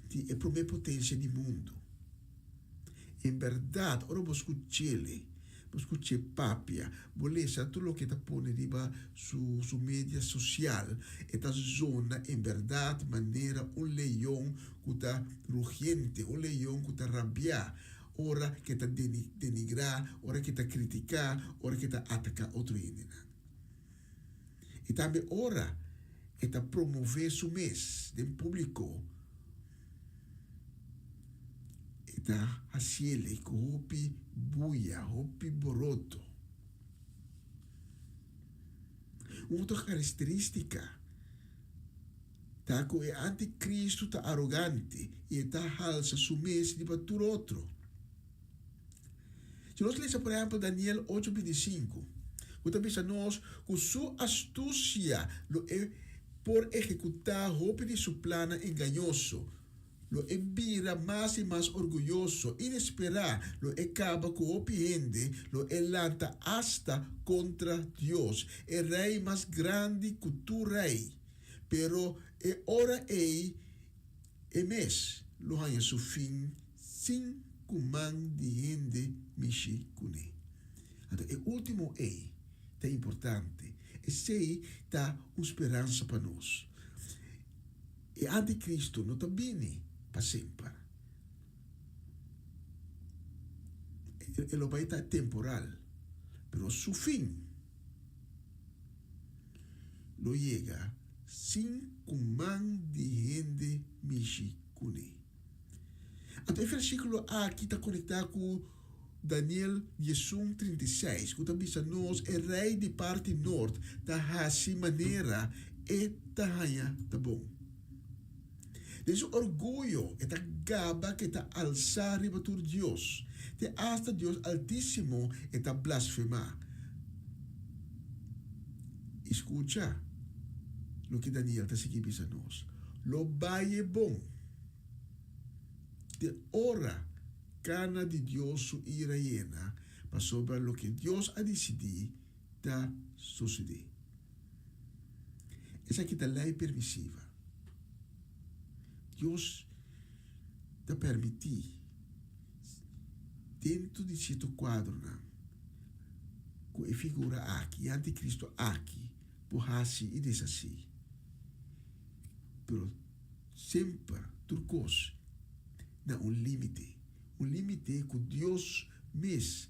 di e promé potensia di mundu. En bèrdat, ora bo skuch'el, bo skuch'é papia, bo lesa tur loke e ta pone riba su su media sosial, e ta zona en bèrdat manera un leon ku ta rugiente, un leon ku ta rabiá ora ku e ta denigrá, ora ku e ta kritiká, ora ku e ta ataká otro hendenan. I tambe ora e ta promové su mes den públiko, e ta hasiel ku hopi buya, hopi boroto. Un otro karakterístika ta ku e antikristu ta arogante i e ta halsa su mes riba tur otro. Si nos lesa por ehèmpel Daniel ocho bintisinku, ku ta bisa nos ku su astusia lo e por ehekutá hopi di su plannan engañoso, lo e bira mas i mas orguyoso, inesperá lo e kaba ku hopi hende, lo e lanta asta kontra Dios, e Rei mas grandi ku tur rei. Pero e ora ei e mes lo haña su fin sin ku man di hende mishi kuné. Anto e último ei ta importante. Esei ta un speransa pa nos. E antikristu no ta bini pa semper. E lo bai ta temporal, pero su fin lo yega sin ku man di hende mishi kuné. Anto e versíkulo aki ta konektá ku Daniel diesun 36, ku ta bisa nos e rei di parti nort ta hasi manera e ta haña ta bon. Den su orguyo e ta gaba ku e ta alsá riba tur dios, te asta Dios Altísimo e ta blasfemá. I skucha loke Daniel ta sigui bisa nos, Lo bai e bon. Te ora kana di Dios su ira yena, pasobra loke Dios a disidí ta sosodé. Esaki ta lei permisiva. Dios ta permití dentro di sierto kuadronan ku e figura aki, e antikristo aki. por hasi i deshasí. Pero semper tur kos na un límite, un límite ku Dios mes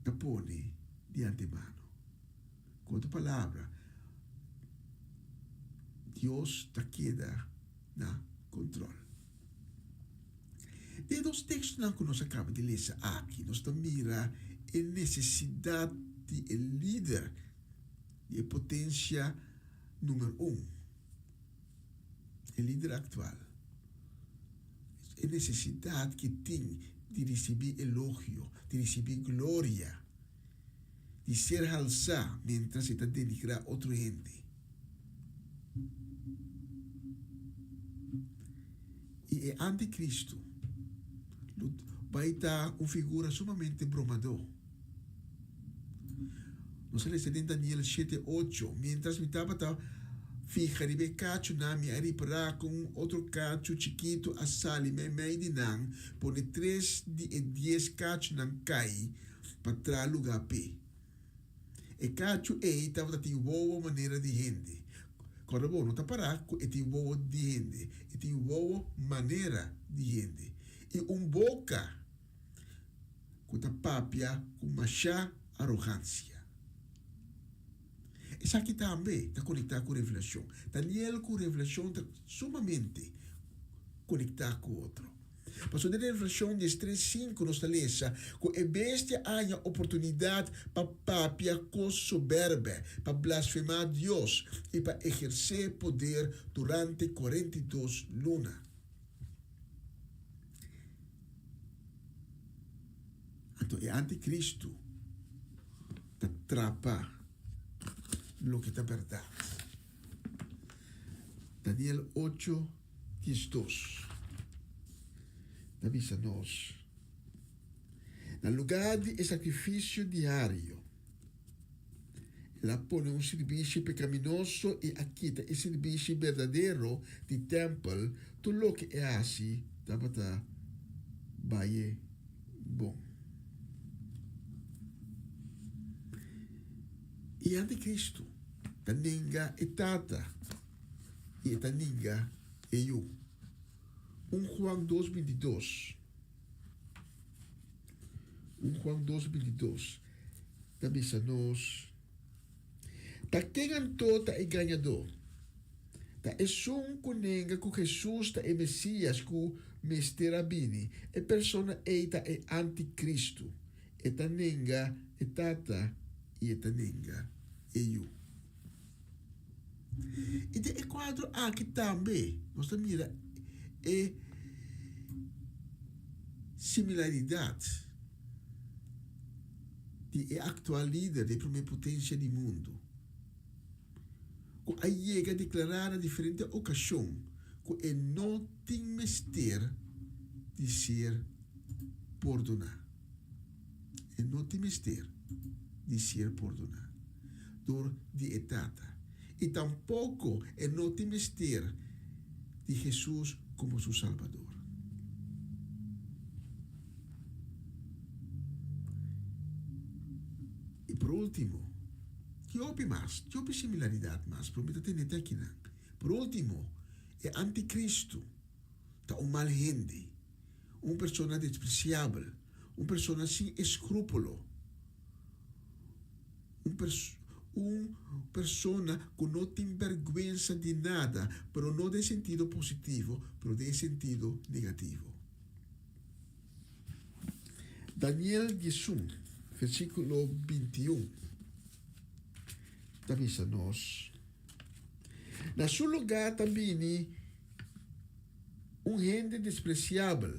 ta pone di antemano. Ku otro palabra, Dios ta keda na kontrol. Den e dos tekstonan ku nos a kaba di lesa aki, nos ta mira e nesesidat di e lider di e potensia numer un, e lider aktual. E nesesidat ku e tin di risibí elogio, di risibí gloria, di ser halsá miéntras e ta denigrá otro hende. I e anticristo lo bai ta un figura sumamente bromadó. Nos a lesa den Daniel shete ocho, Miéntras mi tabata fiha riba e kachunan, mi a ripará kon un otro kachu chikitu a sali meimei di nan, pone tres di e dies kachunan kai pa traha lugá p'e. E kachu ei tabata tin wowo manera di hende. Kòrda bo, no ta pará ku e tin wowo di hende, e tin wowo manera di hende. I un boka ku ta papia ku mashá arogansia. Esaki tambe ta konektá ku Revelashon. Daniel ku Revelashon ta sumamente konektá ku otro. Pasobra den Revelashon diestres sinku nos ta lesa ku e bestia a haña oportunidat pa papia kos sobèrbè, pa blasfemá Dios i pa ehersé poder durante 42 luna. Anto e antikristu ta trapa loke ta bèrdat. Daniel ocho, 12 ta bisa nos, Na lugá di e sakrifisio diario, el a pone un sirbishi pekaminoso i a kita e sirbishi berdadero di tèmpel, tur loke e hasi tabata bai bon. E antikristu ta nenga e Tata i e ta ninga e Yu. Un Juan dos bintidos Un Juan dos bintidos ta bisa nos, Ta ken anto ta e gañadó? Ta esun ku nenga ku Hesus ta e Mesías ku mester a bini. E persona ei ta e antikristu. E ta nenga e Tata i e ta nenga e Yu. I den e kuadro aki tambe nos ta mira e similaridat di e aktual lider di e promé potensia di mundu, ku a yega deklará na diferente okashon ku e no tin mester di ser pordoná. E no tin mester di ser pordoná dor di e Tata, i tampoko e no tin mester di Hesus komo su Salbador. I por último, tin hopi mas, tin hopi similaridat mas, pero mi ta tene te akinan. Por último, e antikristu ta un mal hende. Un persona despresiabel, un persona sin eskrúpulo, un un persona ku no tin bèrgwensa di nada, pero no den sentido positivo, pero den sentido negativo. Daniel diesun, versíkulo bintiun ta bisa nos, Na su lugá ta bini Un hende despresiabel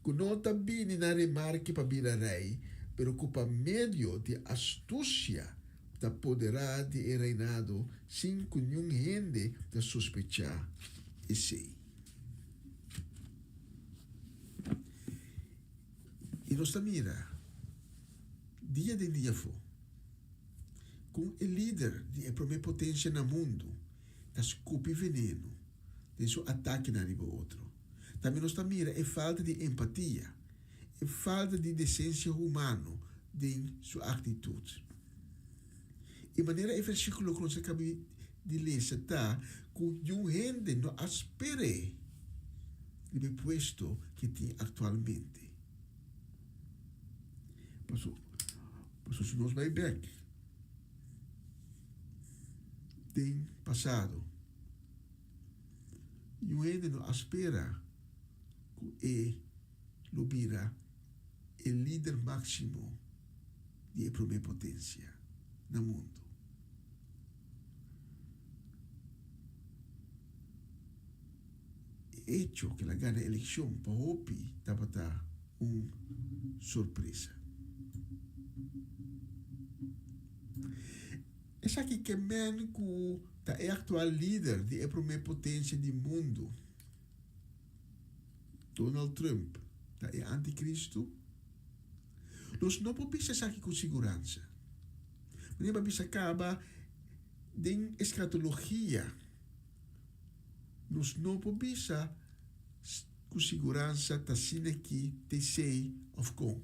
ku no ta bini na remarke pa bira rei, pero ku pa medio di astusia ta poderá di e reinado sin ku niun hende ta sospechá esei. I nos ta mira dia den dia afó kon e lider di e promé potensia na mundu ta skupi veneno den su atakenan riba otro. Tambe nos ta mira e falta di empatia, e falta di desensia humano den su aktitut. E manera e versíkulo ku nos a kaba di lesa ta ku niun hende no a sper'é riba e puesto ku e tin aktualmente. Paso, paso si nos bai bèk den pasado, niun hende no a spera ku e lo bira e lider máksimo di e promé potensia na mundu. E echo ku el a gana elekshon pa hopi tabata un sorpresa. Esaki ke men ku ta e aktual lider di e promé potensia di mundu. Donald Trump ta e anticristo? Nos no por bisa esaki cu siguransa. Manera bo a bisa caba den escatologia, nos no por bisa cu siguransa ta asina aki ta esey of con.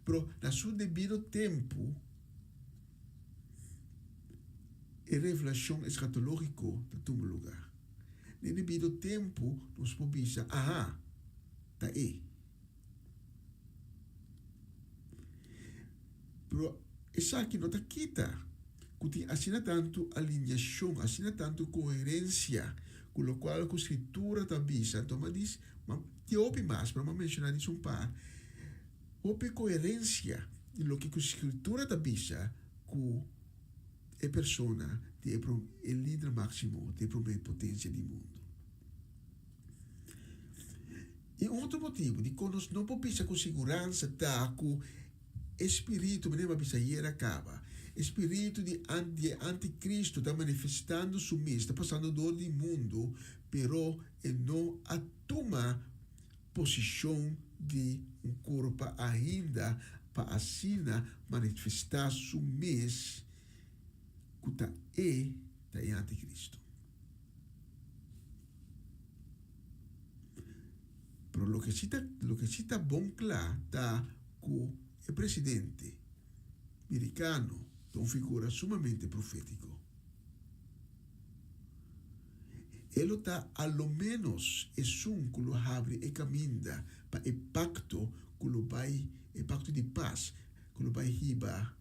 Pero na su debido tempo e revelacion escatologico ta tuma lugar. Den debido tempu nos por bisa, Aha, ta e. Pero esaki no ta kita ku tin asina tantu alineashon, asina tantu koherensia ku lokual ku Skritura ta bisa. Anto mi a dis, ma tin hopi mas, pero mi a menshoná dis un par. Hopi koherensia di loke ku Skritura ta bisa ku. E persona di e e lider máksimo di e promé potensia di mundu. I un otro motibu dikon nos no por bisa ku siguransa ta ku e spiritu, manera mi a bisa ayer a kaba, e spiritu di di e antikristu ta manifestando su mes, ta pasando dor di mundu, pero e no a tuma posishon di un kurpa ainda pa asina manifestá su mes ku ta e ta e antikristu. Pero loke si ta loke si ta bon kla ta ku e presidente merikano ta un figura sumamente profétiko. E lo ta a lo ménos esun ku lo habri e kaminda pa e pakto ku lo bai, e pakto di pas ku lo bai hiba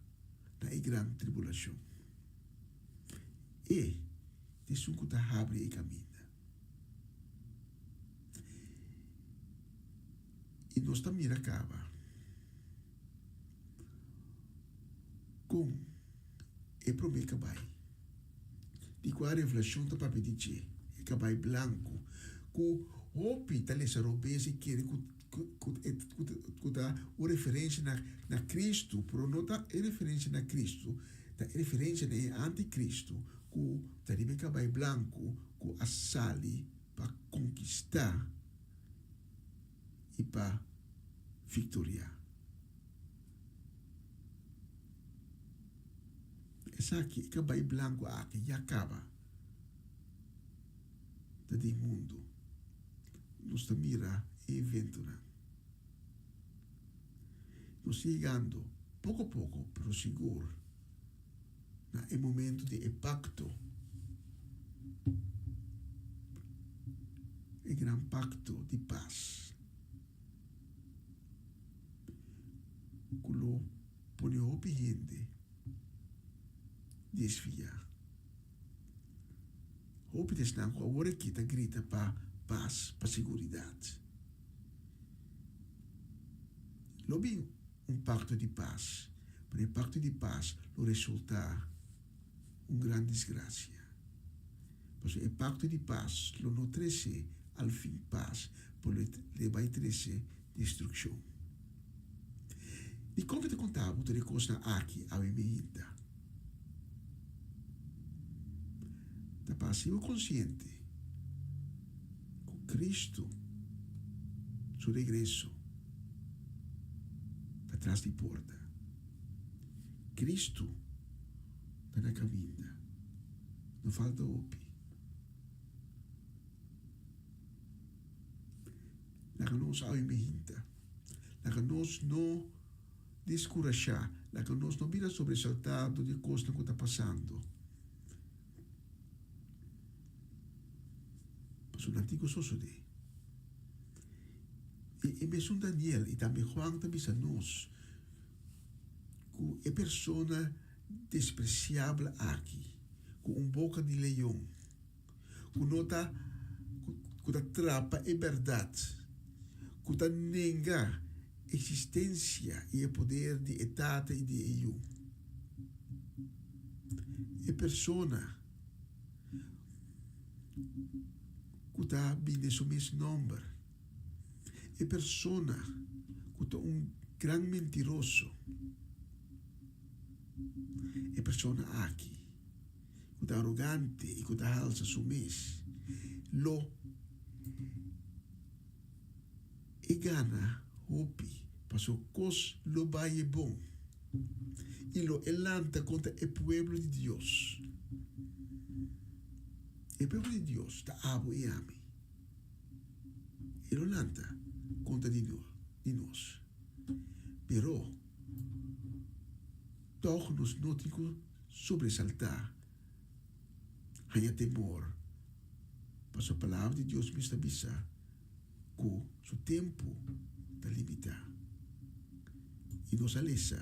na e gran tribulashon. E ta esun ku ta habri e kaminda. I nos ta mira kaba kon e promé kabai. Di kua Revelashon ta papia di dje, e kabai blanku, ku hopi ta lesa robes i kere ku ku ta un referensia na na Kristu, pero no ta e referensia na Kristu, ta e referensia na e antikristu ku ta riba e kabai blanku ku a sali pa konkistá i pa viktoriá. Esaki, e kabai blanku aki ya kaba ta den mundu. Nos ta mira e eventonan. Nos ta yegando poko poko pero sigur na e momento di e pakto, e gran pakto di pas ku lo pone hopi hende desviá. Hopi di esnan ku awor aki ta grita pa pas, pa siguridat. Lo bin un pakto di pas, pero e pakto di pas lo resultá un gran disgrasia. Pasobra e pakto di pas lo no trese al fin pas, pero lo e bai trese destrukshon. Dikon mi ta konta bo tur e kosnan aki awe meinta? Ta pa hasi bo konsiente ku Kristu su regreso ta tras di porta. Kristu ta na kaminda. No falta hopi. Laga nos awe meinta. Laga nos no diskurashá. Laga nos no bira sobresaltá dor di e kosnan ku ta pasando. Pasobra nan tin ku sosodé. I e mesun Daniel i tambe Juan ta bisa nos ku e persona despresiabel aki, ku un boka di leon, ku no ta ku ta trapa e bèrdat, ku ta nenga eksistensia i e poder di e Tata i di e Yu. E persona ku ta bini den su mes nòmber, e persona ku ta un gran mentiroso, e persona aki. ku ta arogante i ku ta halsa su mes, lo e gana hopi, pasobra kos lo bai e bon, i lo e lanta kontra e pueblo di Dios. E pueblo di Dios ta abo i ami. E lo lanta kontra di nos. Pero tòg nos no tin ku sobresaltá, haña temor, pasobra Palabra di Dios mes ta bisa ku su tempu ta limitá. I nos a lesa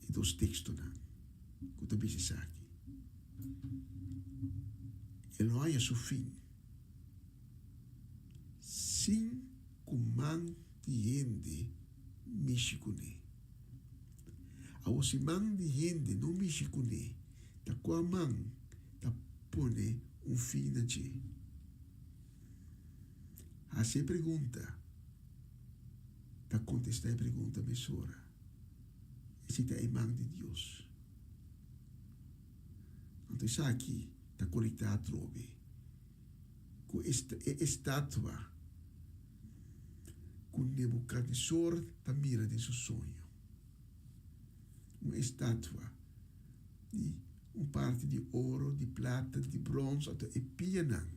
e dos tekstonan ku ta bisa esaki. E lo haña su fin sin ku man di hende mishi kuné. Awor si man di hende no mishi kuné, ta kua man ta pone un fin na dje? Hasi e pregunta, ta kontestá e pregunta mesora. Esei ta e man di Dios. Anto esaki ta konektá atrobe ku e estatua ku Nebukadnesor ta mira den su soño. Un estatua di un parti di oro, di plata, di brons, anto e pianan,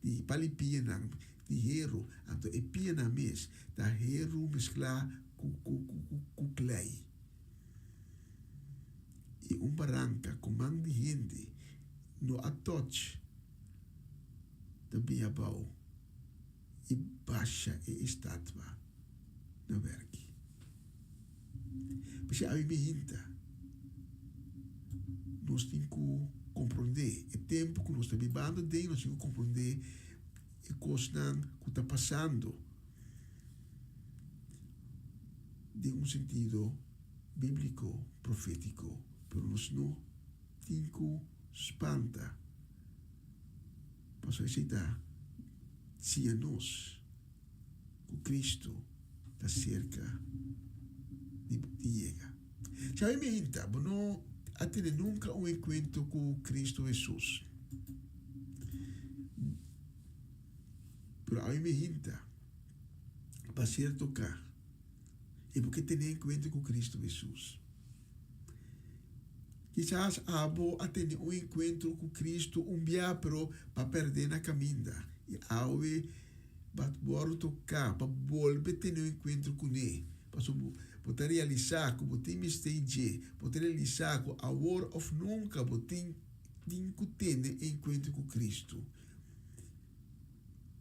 di pali pianan di heru, anto e pianan mes ta heru mesklá ku klei. I un baranka ku man di hende no a tòch ta bin abou. i basha e estatua na wèrki. P'esei awe mi hinta, nos tin ku komprondé e tempu ku nos ta bibando aden, nos tin ku komprondé e kosnan ku ta pasando den un sentido bíbliko, profétiko, pero nos no tin ku spanta. Pasobra esei ta siña nos ku Kristu ta serka di yega. Xavi mi hinta, bo no a tene nunka un enkuentro ku Kristu Hesus. Pero awe mi hinta, pa ser toká i bo ke tene enkuentro ku Kristu Hesus. Kisas abo a tene un enkuentro ku Kristu un bia pero pa pèrdè na kaminda i awe bo a wòrdu toká pa bolbe tene un enkuentro kuné. Pasobra bo ta realisá ku bo tin mester dje, bo ta realisá ku awor òf nunka bo tin tin ku tene e enkuentro ku Kristu.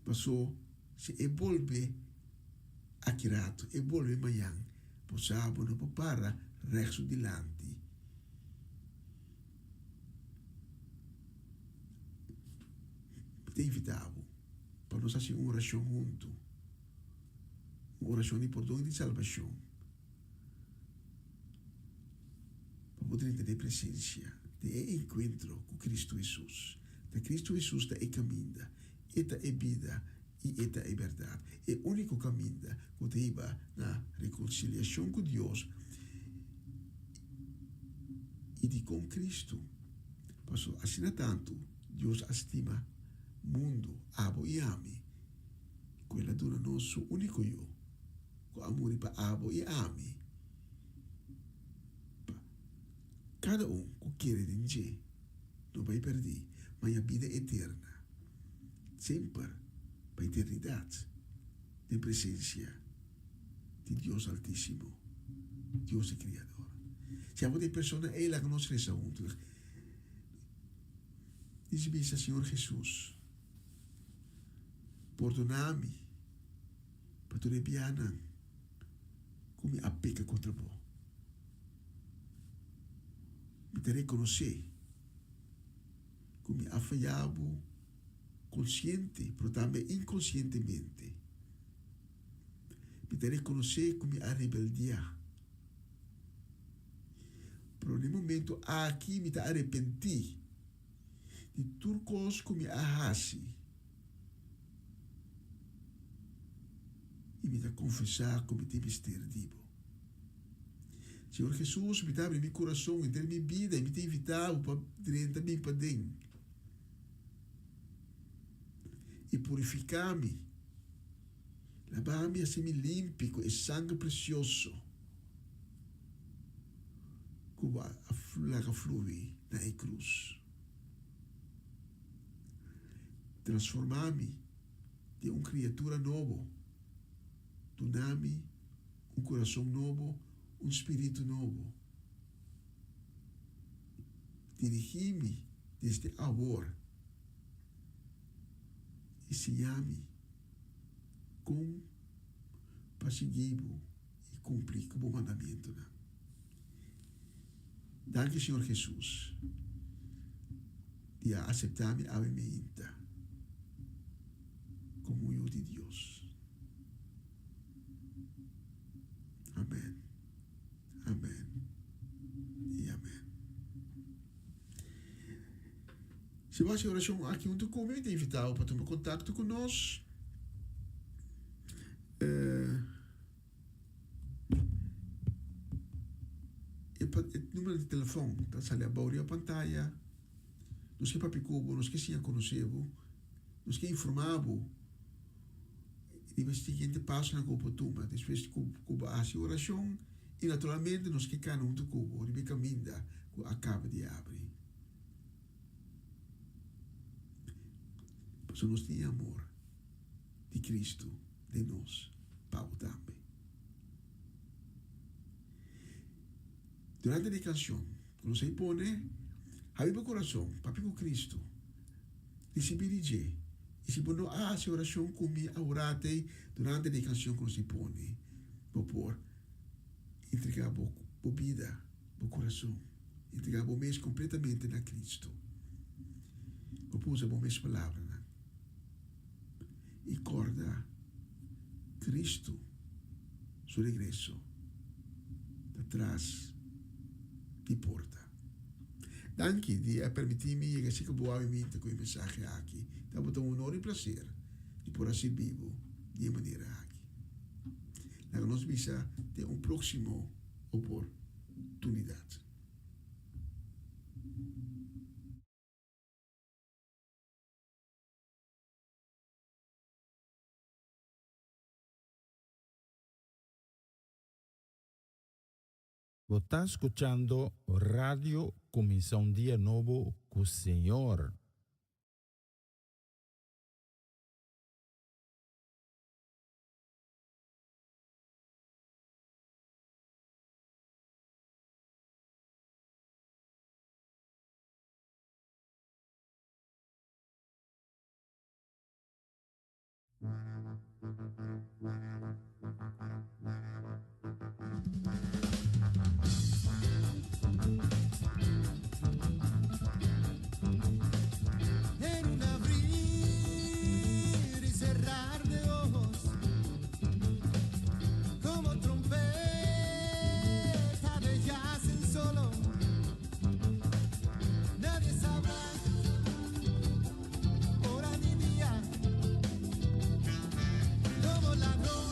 Paso si e bolbe aki ratu, e bolbe mañan, bo sa bo no por para règt su dilanti. Mi ta invitá bo pa nos hasi un orashon huntu, un orashon di pordon i di salbashon, pa bo drenta den e presensia, den e enkuentro ku Kristu Hesus. Ta Kristu Hesus ta e kaminda, e ta e bida i e ta e bèrdat, e úniko kaminda ku ta hiba na rekonsiliashon ku Dios i dikon Kristu. Pasobra asina tantu Dios a stima mundu, abo i ami, ku el a duna nos su úniko Yu, ku a muri pa abo i ami, pa kada un ku kere den dje no bai pèrdí, ma haña bida eterna. Semper pa eternidat den presensia di Dios Altísimo. Dios e Kriador. Si abo ta e persona ei, laga nos resa huntu. Dici bisa, Señor Jesus, pordona mi pa tur e bianan ku mi a peka kontra bo. Mi ta rekonosé ku mi a faya bo konsiente, pero tambe inkonsientemente. Mi ta rekonosé ku mi a rebeldiá. Pero na e momento aki mi ta arepentí di tur kos ku mi a hasi i mi ta konfesá ku mi tin mester di bo. Señor Hesus, mi ta abri mi kurason henter mi bida i mi ta invitá bo pa drenta bin paden i purifiká mi. Labá mi hasi mi limpi ku e sanger presioso ku bo a laga flui na e krus. Transformá mi den un kriatura nobo, duna mi un kurason nobo, un spiritu nobo. Dirigí mi desde awor i siña mi kon pa sigui bo i kumpli ku bo mandamentunan. Danki Señor Jesus di a aseptá mi awe meinta komo un yu di Dios. Amen, amen i amen. Si bo hasi orashon aki huntu ku mi, mi ta invitá bo pa tuma kontakto ku nos. E numero di telefòn ta sali abou riba pantaya. Nos ke papia ku bo, nos ke siña konosé bo, nos ke informá bo riba e siguiente pasonan ku bo por tuma despues ku bo a hasi orashon i naturalmente nos ke kana huntu ku bo riba e kaminda ku a kaba di abri. Pasobra nos tin e amor di Cristo den nos, pa bo tambe. Durante di e cancion cu nos a pone, Habri bo corazon, papia cu Cristo, ricibi di dje. Y si bo no a haci oracion cu mi aworate durante di e cancion cu nos a pone, bo por entrega bo bida, bo corazon. Entregá bo mes kompletamente na Kristu. Bo por usa bo mes palabranan. I kòrda, Kristu su regreso ta tras di porta. Danki di a permití mi yega así ku bo awe minta ku e mensahe aki. Tabata un honor i plaser di por a sirbi bo di e manera aki. Laga nos bisa den un próksimo oportunidat. Bo ta skuchando Radio Kuminsá un Dia Nobo ku Señor. En un abrir y cerrar de ojos, como trompeta de jazz en solo, nadie sabrá hora ni día, como ladrón.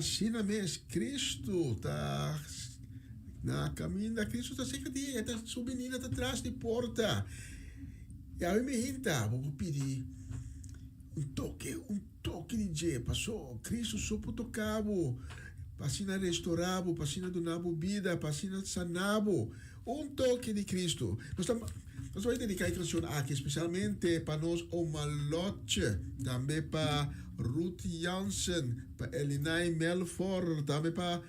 Asina mes, Cristo ta na caminda, Cristo ta cerca di, e ta su binida ta tras di porta. Y awe mi hinta, bo por pidi un toke, un toke di dje, paso Cristo so por toca bo, pa asina restora bo, pa asina duna bo bida, pa asina sana bo. Un toke di Cristo. Nos ta nos ta bai dedica e cancion aki especialmente pa nos oma Lotje, tambe pa Ruth Jansen, pa Elinay Melfor, tambe pa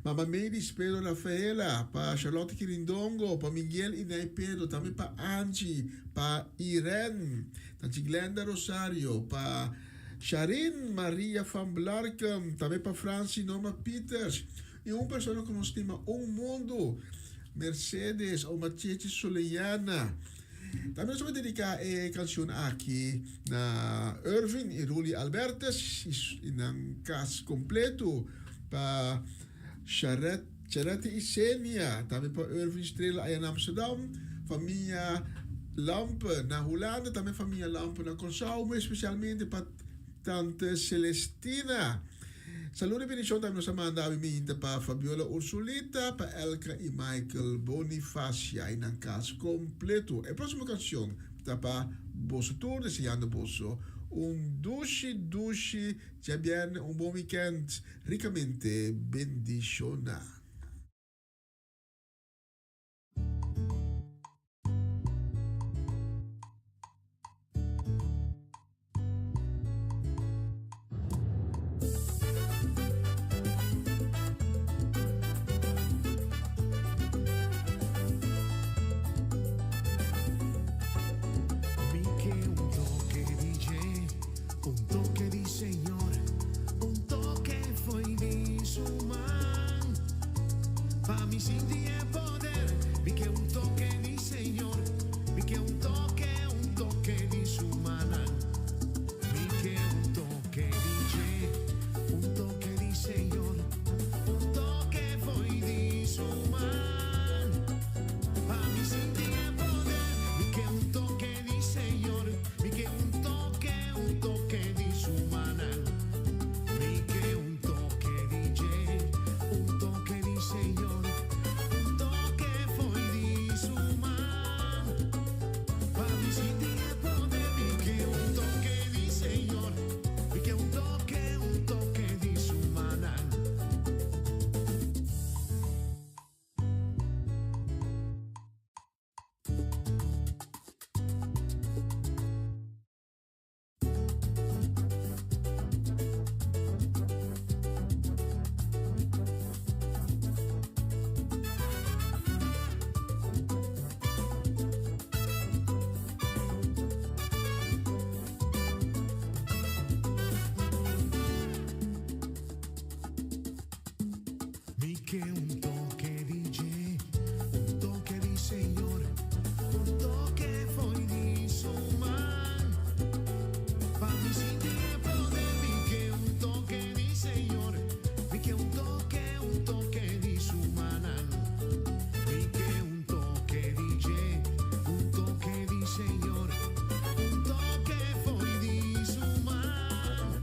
Mama Mavis Pedro Rafaela, pa Charlotte Kirindongo, pa Miguel y Nay Pedro, tambe pa Angie, pa Irene, Tanchi Glenda Rosario, pa Sharin Maria van Blarkum, tambe pa Francie Norma Pieters. I un persona ku no stima un mundu, Mercedes o Machechi Soleana. Tambe nos a dediká e kanshon aki na Irvin i Ruli Albertus i nan kas kompletu, pa Sharet, Charette i Senia, tambe pa Irvin Strela aya na Amsterdam, famia Lampe na Hulanda, tambe famia Lampe na Kòrsou, muy espesialmente pa Tante Celestina. Salud y bendición tambe nos a manda awe minta pa Fabiola Ursulita, pa Elka y Michael Bonifacia y nan cas completo. E próximo canción ta pa boso tur, deseando boso un dushi dushi djabierne, un bon weekend ricamente bendiciona. Mi ke un toke di dje, un toke di Señor, un toke fo'i di su man. Pa mi sinti e poder, mi ke un toke di Señor, mi ke un toke, un toke di su mannan. Mi ke un toke di dje, un toke di Señor, un toke fo'i di su man. Pa mi sinti e poder, mi ke un toke di Señor, mi ke un toke, un toke di su mannan. Mi ke un toke di dje, un toke di Señor, un toke fo'i di su man. Pa mi sinti e poder, mi ke un toke di Señor, mi ke un toke, un toke di su mannan. Mi ke un toke di dje, un toke di Señor, un toke fo'i di su man. Pa mi sinti e poder, mi ke un toke di Señor, mi ke un toke, un toke di su mannan. Mi ke un toke di dje, un toke di Señor, un toke fo'i di su man.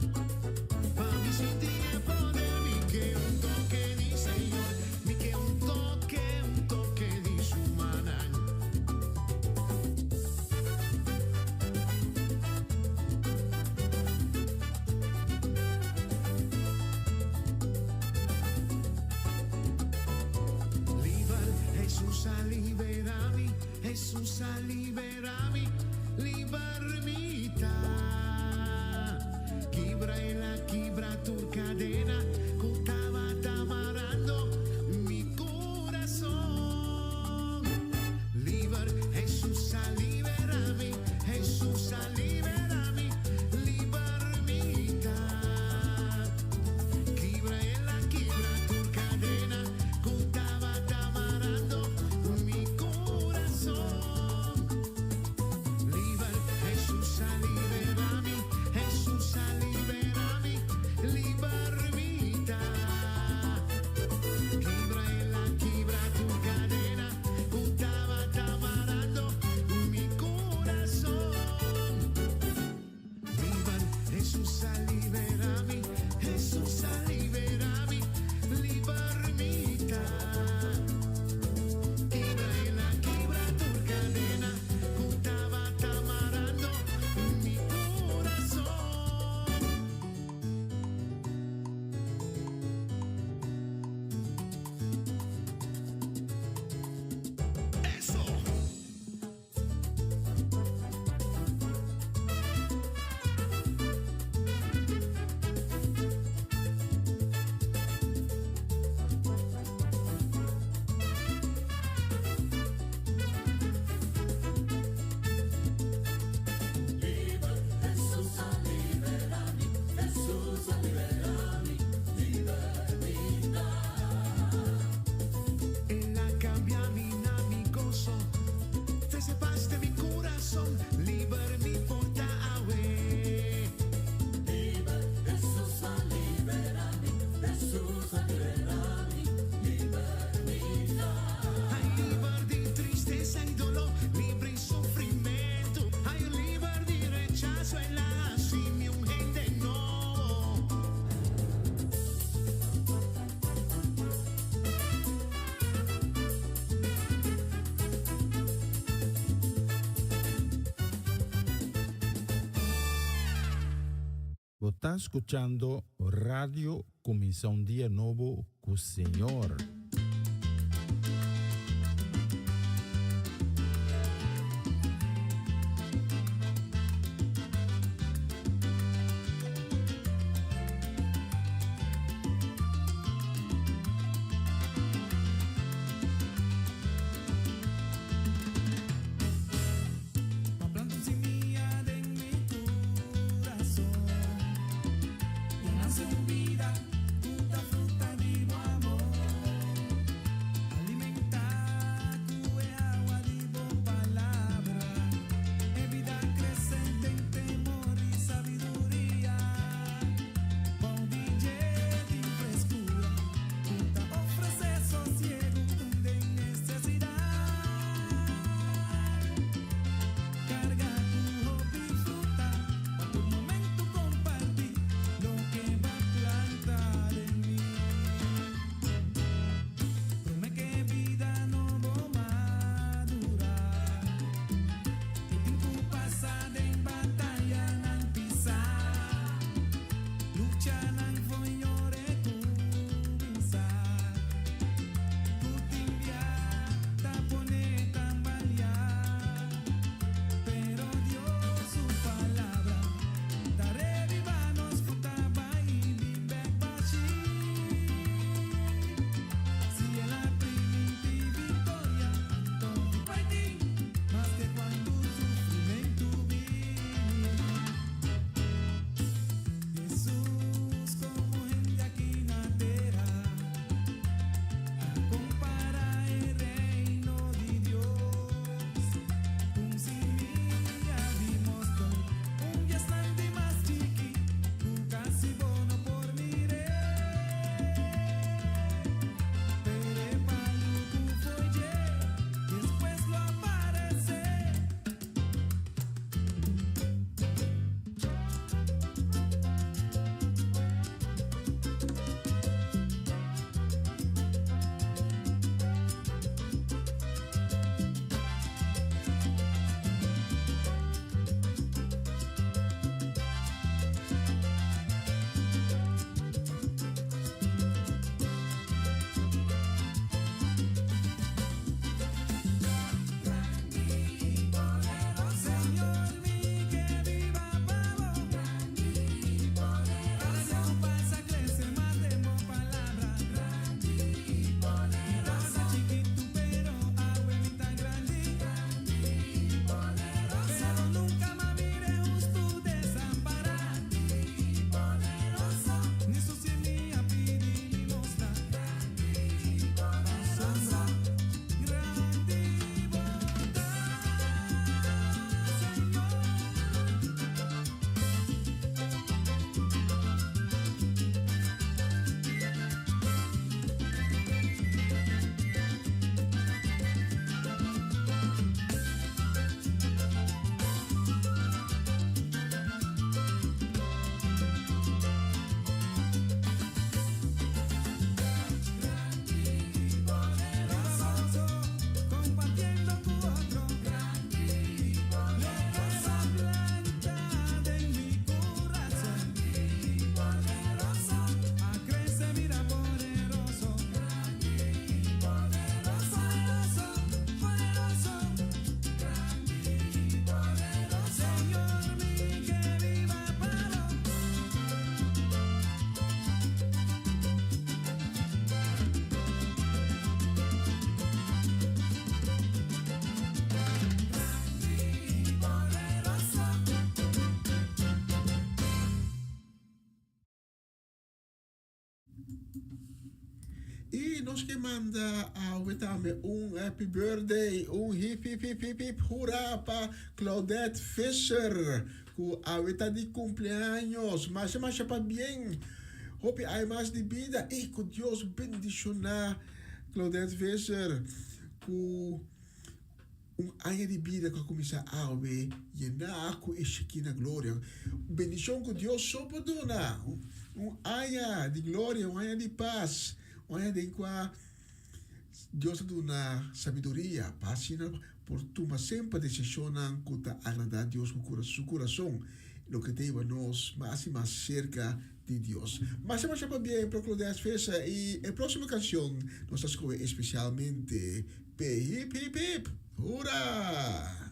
Pa mi sinti e poder, mi ke un toke di Señor, mi ke un toke, un toke di su mannan. Liber, Hesus a libera mi, Hesus a libera mi, liber mi ta. Kibra el a kibra tur kadena ku tabata marando mi kurason. Liber, Hesus a libera mi, Hesus a libera mi, liber mi ta. Kibra el a kibra tur kadena ku tabata marando mi kurason. Liber, Bo ta skuchando Radio Kuminsá un Dia Nobo ku Señor. I nos ke manda awe tambe un happy birthday, un hip hip hip hip hip hurra pa Claudette Visser, ku awe ta di cumpleaños. Masha masha pabien. Hopi aña mas di bida i ku Dios bendiciona Claudette Visser ku Un aña di bida ku a kuminsá awe yená ku e Shekinah gloria. Bendishon ku Dios so por duna. Un aña di gloria, un aña di pas, un aña den kua Dios ta duna sabiduria pa asina por tuma semper desishonnan ku ta agradá Dios ku su kurason. Loke ta hiba nos mas i mas serka di Dios. Masha masha pabien pro Claudette Visser i e próksimo kanshon nos ta skohe espesialmente p'e Hip Hip Hip Hurra!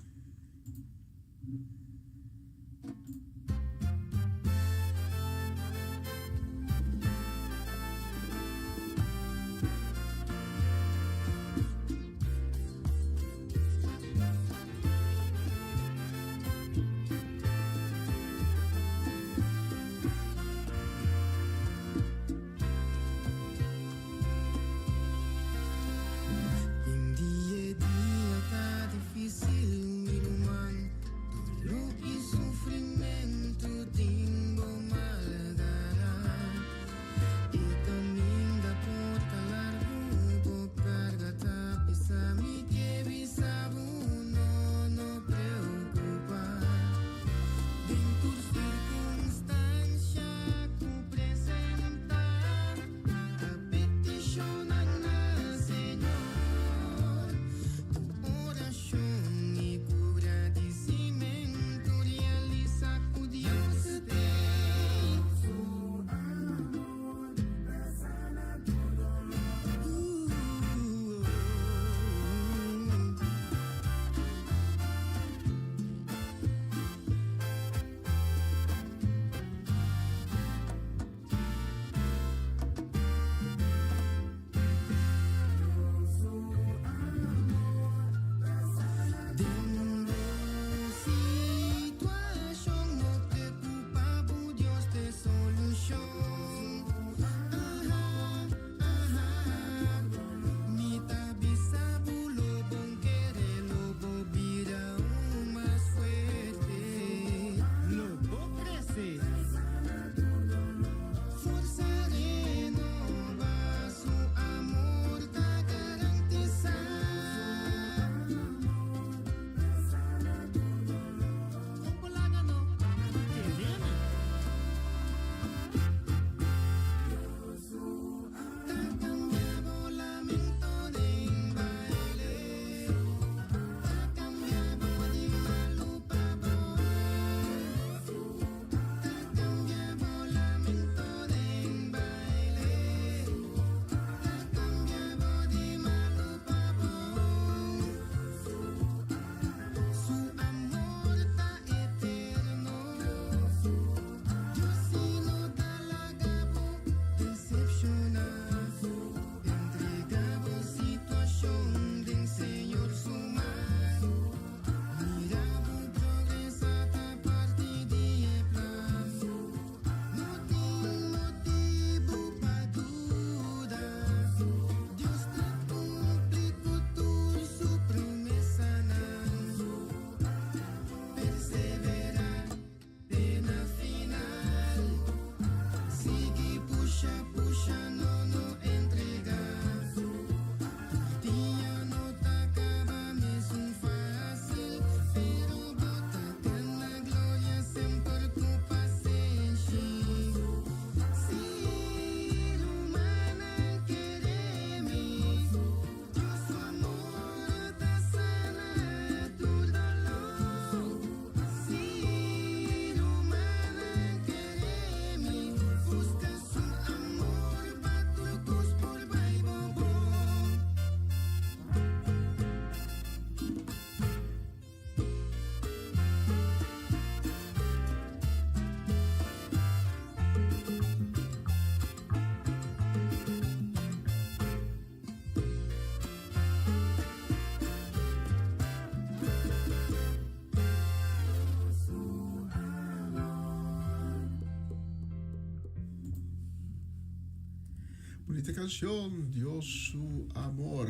Bonita canción, Dios su amor.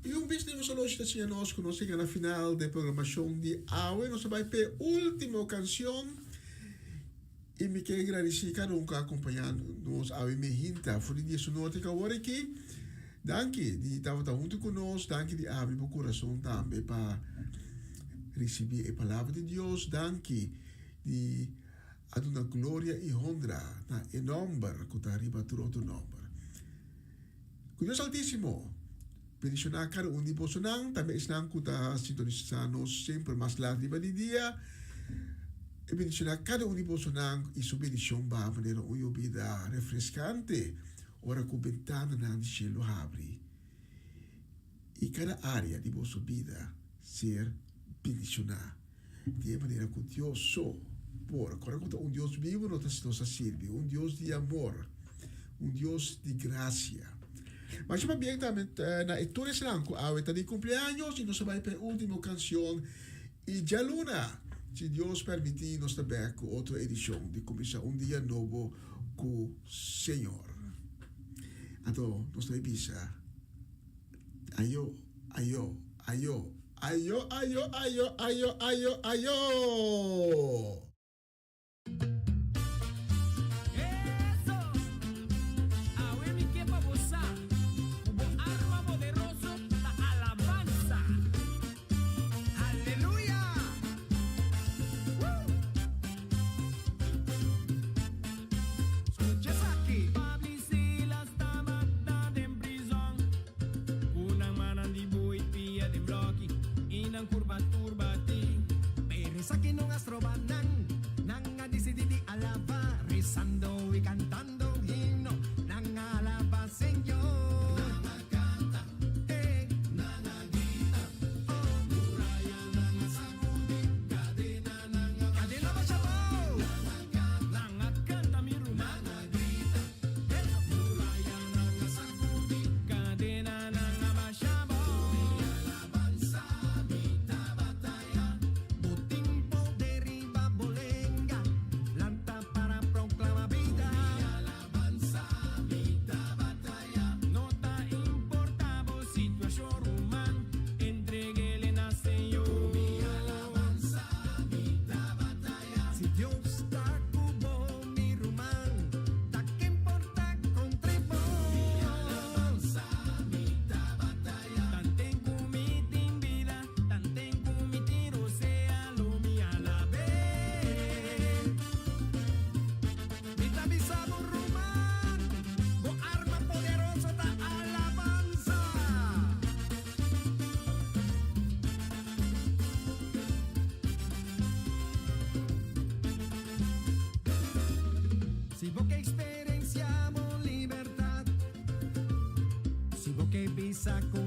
Y un bis nos anochi ta siña nos cu nos yega na final de programacion di awe. Nos ta bay p'e ultimo cancion. Y mi ke gradici cada un cu a acompaña nos awe mehinta for di dia su norte cu awor aki. Danki di tabata hunto cu nos. Danki di abri bo curason tambe pa ricibi e palabra di Dios. Danki di a duna gloria y honra na e nomber cu ta riba tur otro nomber. Cu Dios Altisimo bendiciona cada un di bosonan, tambe esnan cu ta sintonisa nos semper mas laat riba di dia. E bendishoná kada un di bosonan i su bendishon baha manera un yobida refreskante ora ku bentananan di shelu habri i kada área di boso bida ser bendishoná di e manera ku Dios so por. Kòrda ku ta un Dios bibu nos ta sirbi, un Dios di amor, un Dios di grasia. Masha pabien tambe na e tur esnan ku awe ta di kumpleaños i nos a bai pa e último kanshon. I djaluna, si Dios permití, nos ta bek ku otro edishon di Kuminsá un Dia Nobo ku Señor. Anto nos ta bisa, Ayo, ayo, ayo, ayo, ayo, ayo, ayo, ayo, ayo! Eso! Awe mi ke pa bo sa ku bo arma poderoso ta alabansa. Aleluya! Woo! Skucha esaki! Pablo i Silas tabata den prizòn, ku nan mannan di bui pia den blòki i nan kurpa tur batí. Pero esaki no a stroba nan, nan a disidí di alabá, rezando i kantando un himno, nan a alabá Señor. Nan a kanta, eh, nan a grita, oh. Murayanan a sakudí, kadenanan a Kadena basha abou. Nan a kanta, Nan a kanta mi ruman. Nan a grita, eh, murayanan a sakudí, Kadenanan a basha abou. Mi alabansa, mi ta bataya. Bo tin poder riba bo lenga, lanta para proclama bida. Mi alabansa, mi ta bataya. No ta importa bo situacion ruman, entregele na Señor. Cu mi alabansa, mi ta bataya. Si Dios ta cu bo, mi ruman, ta ken por ta contra bo? Mi alabansa, mi ta bataya. Tanten cu mi tin bida. Tanten ku mi tin rosea lo mi alab'é. Mi ta bisa bo ruman, bo arma poderoso ta alabansa. Si bo ke experencia bo libertad, si bo ke bisa ku.